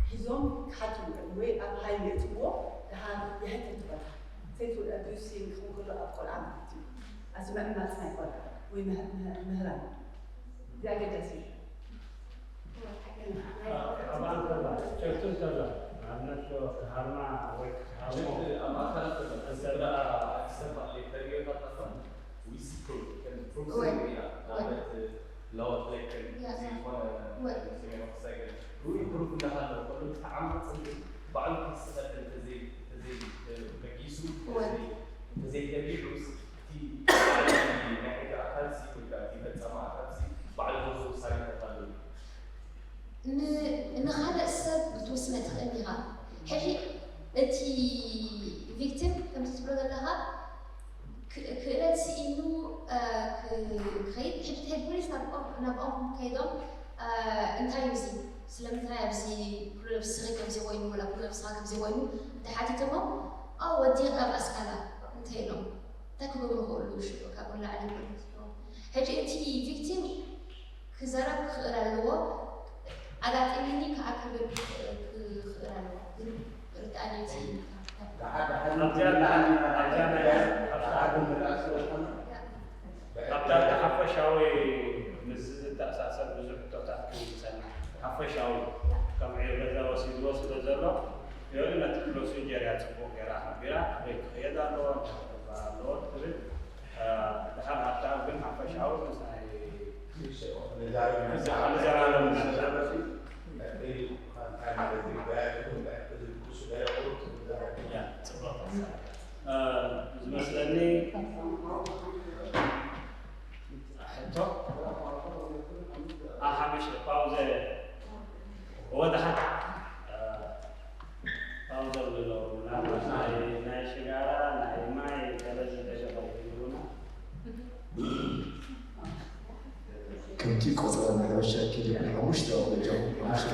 ሒዞም ክሓትዎ እዮም ወይ ኣብ ሃይወይ የእትውዎ፣ ደሓር የሕትም እቲ ቆልዓ። ሴክሹዋል ኣቢዩስ ክኸውን ከሎ ኣብ ቆልዓ ማለት እዩ። ኣብዚ ምዕማፅ ናይ ቆልዓ ወይ ምህ-፣ ምህ-፣ ምህራም። እዚ ኣገዳሲ እዩ። ኣብ ኣካል ጨብቲ እንተሎ፣ ንኣብነት ክሃርማ ወይ ክትሃርሞ ኣብ ኣካል እንተ ደኣ ክሰፋ ተርእዮታት ኣፋን ዊስ ፕሩፍ ከም ፕሩፍ ወይ፣ ኢና ወይ። ንኣብነት ላዋ ፍሌክን ያ። ዝኾነ ወይ። ሰሜን ክሳይ ግን ሩይ ፕሩፍ እንዳሃለ ከሎ ተዓማጽ ግን ባዕሉ ክስኸል እንተዘይ፣ እንተዘይ መጊሱ ወይ። እንተዘይ፣ እንተዘይ ተቢዑስ እቲ ናይ ሕጊ ኣካል ሲ ወይ ከዓ እቲ ፈጻሚ ኣካል ሲ ባዕሉ ዝወስዶ ውሳኔታት ኣለዉ። ን-፣ ንኻልእ ሰብ ክትውስነ ትኽእል ኢኻ። ሕጂ እቲ ቪክቲም ከምቲ ትብሎ ዘለኻ ክ-፣ ክእለት ስኢኑ፣ እ፣ ክ-፣ ክኸይድ፣ ሕጂ ድሕሪ ፖሊስ ናብኦም፣ ናብኦም ከይዶም፣ እ፣ እንታይ እዩ እዚ? ስለምንታይ ኣብዚ ኩሉ ነብስኺ ከምዚ ኮይኑ ወላ ኩሉ ነብስኻ ከምዚ ኮይኑ እንተሓቲቶሞ፣ ኣ ወዲቕ ኣብ ኣስካላ እንታይ ኢሎም እንታይ ክገብሩ ክእሉ ሽዑ ካብኡ ንላዕሊ ይኮኑ። ሕጂ እቲ ቪክቲም ክዛረብ ክኽእል ኣለዎ፣ ኣጋጢሙኒ ከዓ ክብል ክኽእል ኣለዎ። ግን ርድኣኒ እቲ ኣብታ ሓፈሻዊ ምስዚ ዝተኣሳሰር ብዙሕ ሕቶታት ክምልሰና ሓፈሻዊ ከም ዕዮ ገዛ ወሲድዎ ስለ ዘሎ ዮኒ ነቲ ፕሮሲጀር እያ ፅቡቕ ገይራ ሓቢራ ኣበይ ክኽየድ ኣለዎ እንታይ ክግበር ኣለዎ ትብል። ድሓር ሃብተኣብ ግን ሓፈሻዊ ምስ ናይ ንዘላለም ዝመስለኒ ሕቶ ኣሓመሽ ፓውዘ ወድሓት ፓውዘ ብሎ ምናልባት ናይ ናይ ሽጋራ ናይ ማይ ገለ ዝደገፈ ይህልውና ከምቲ ቆፀራ ናይ ሓበሻ ኪድ ሓሙሽተ ኣውለጃ ሓሙሽተ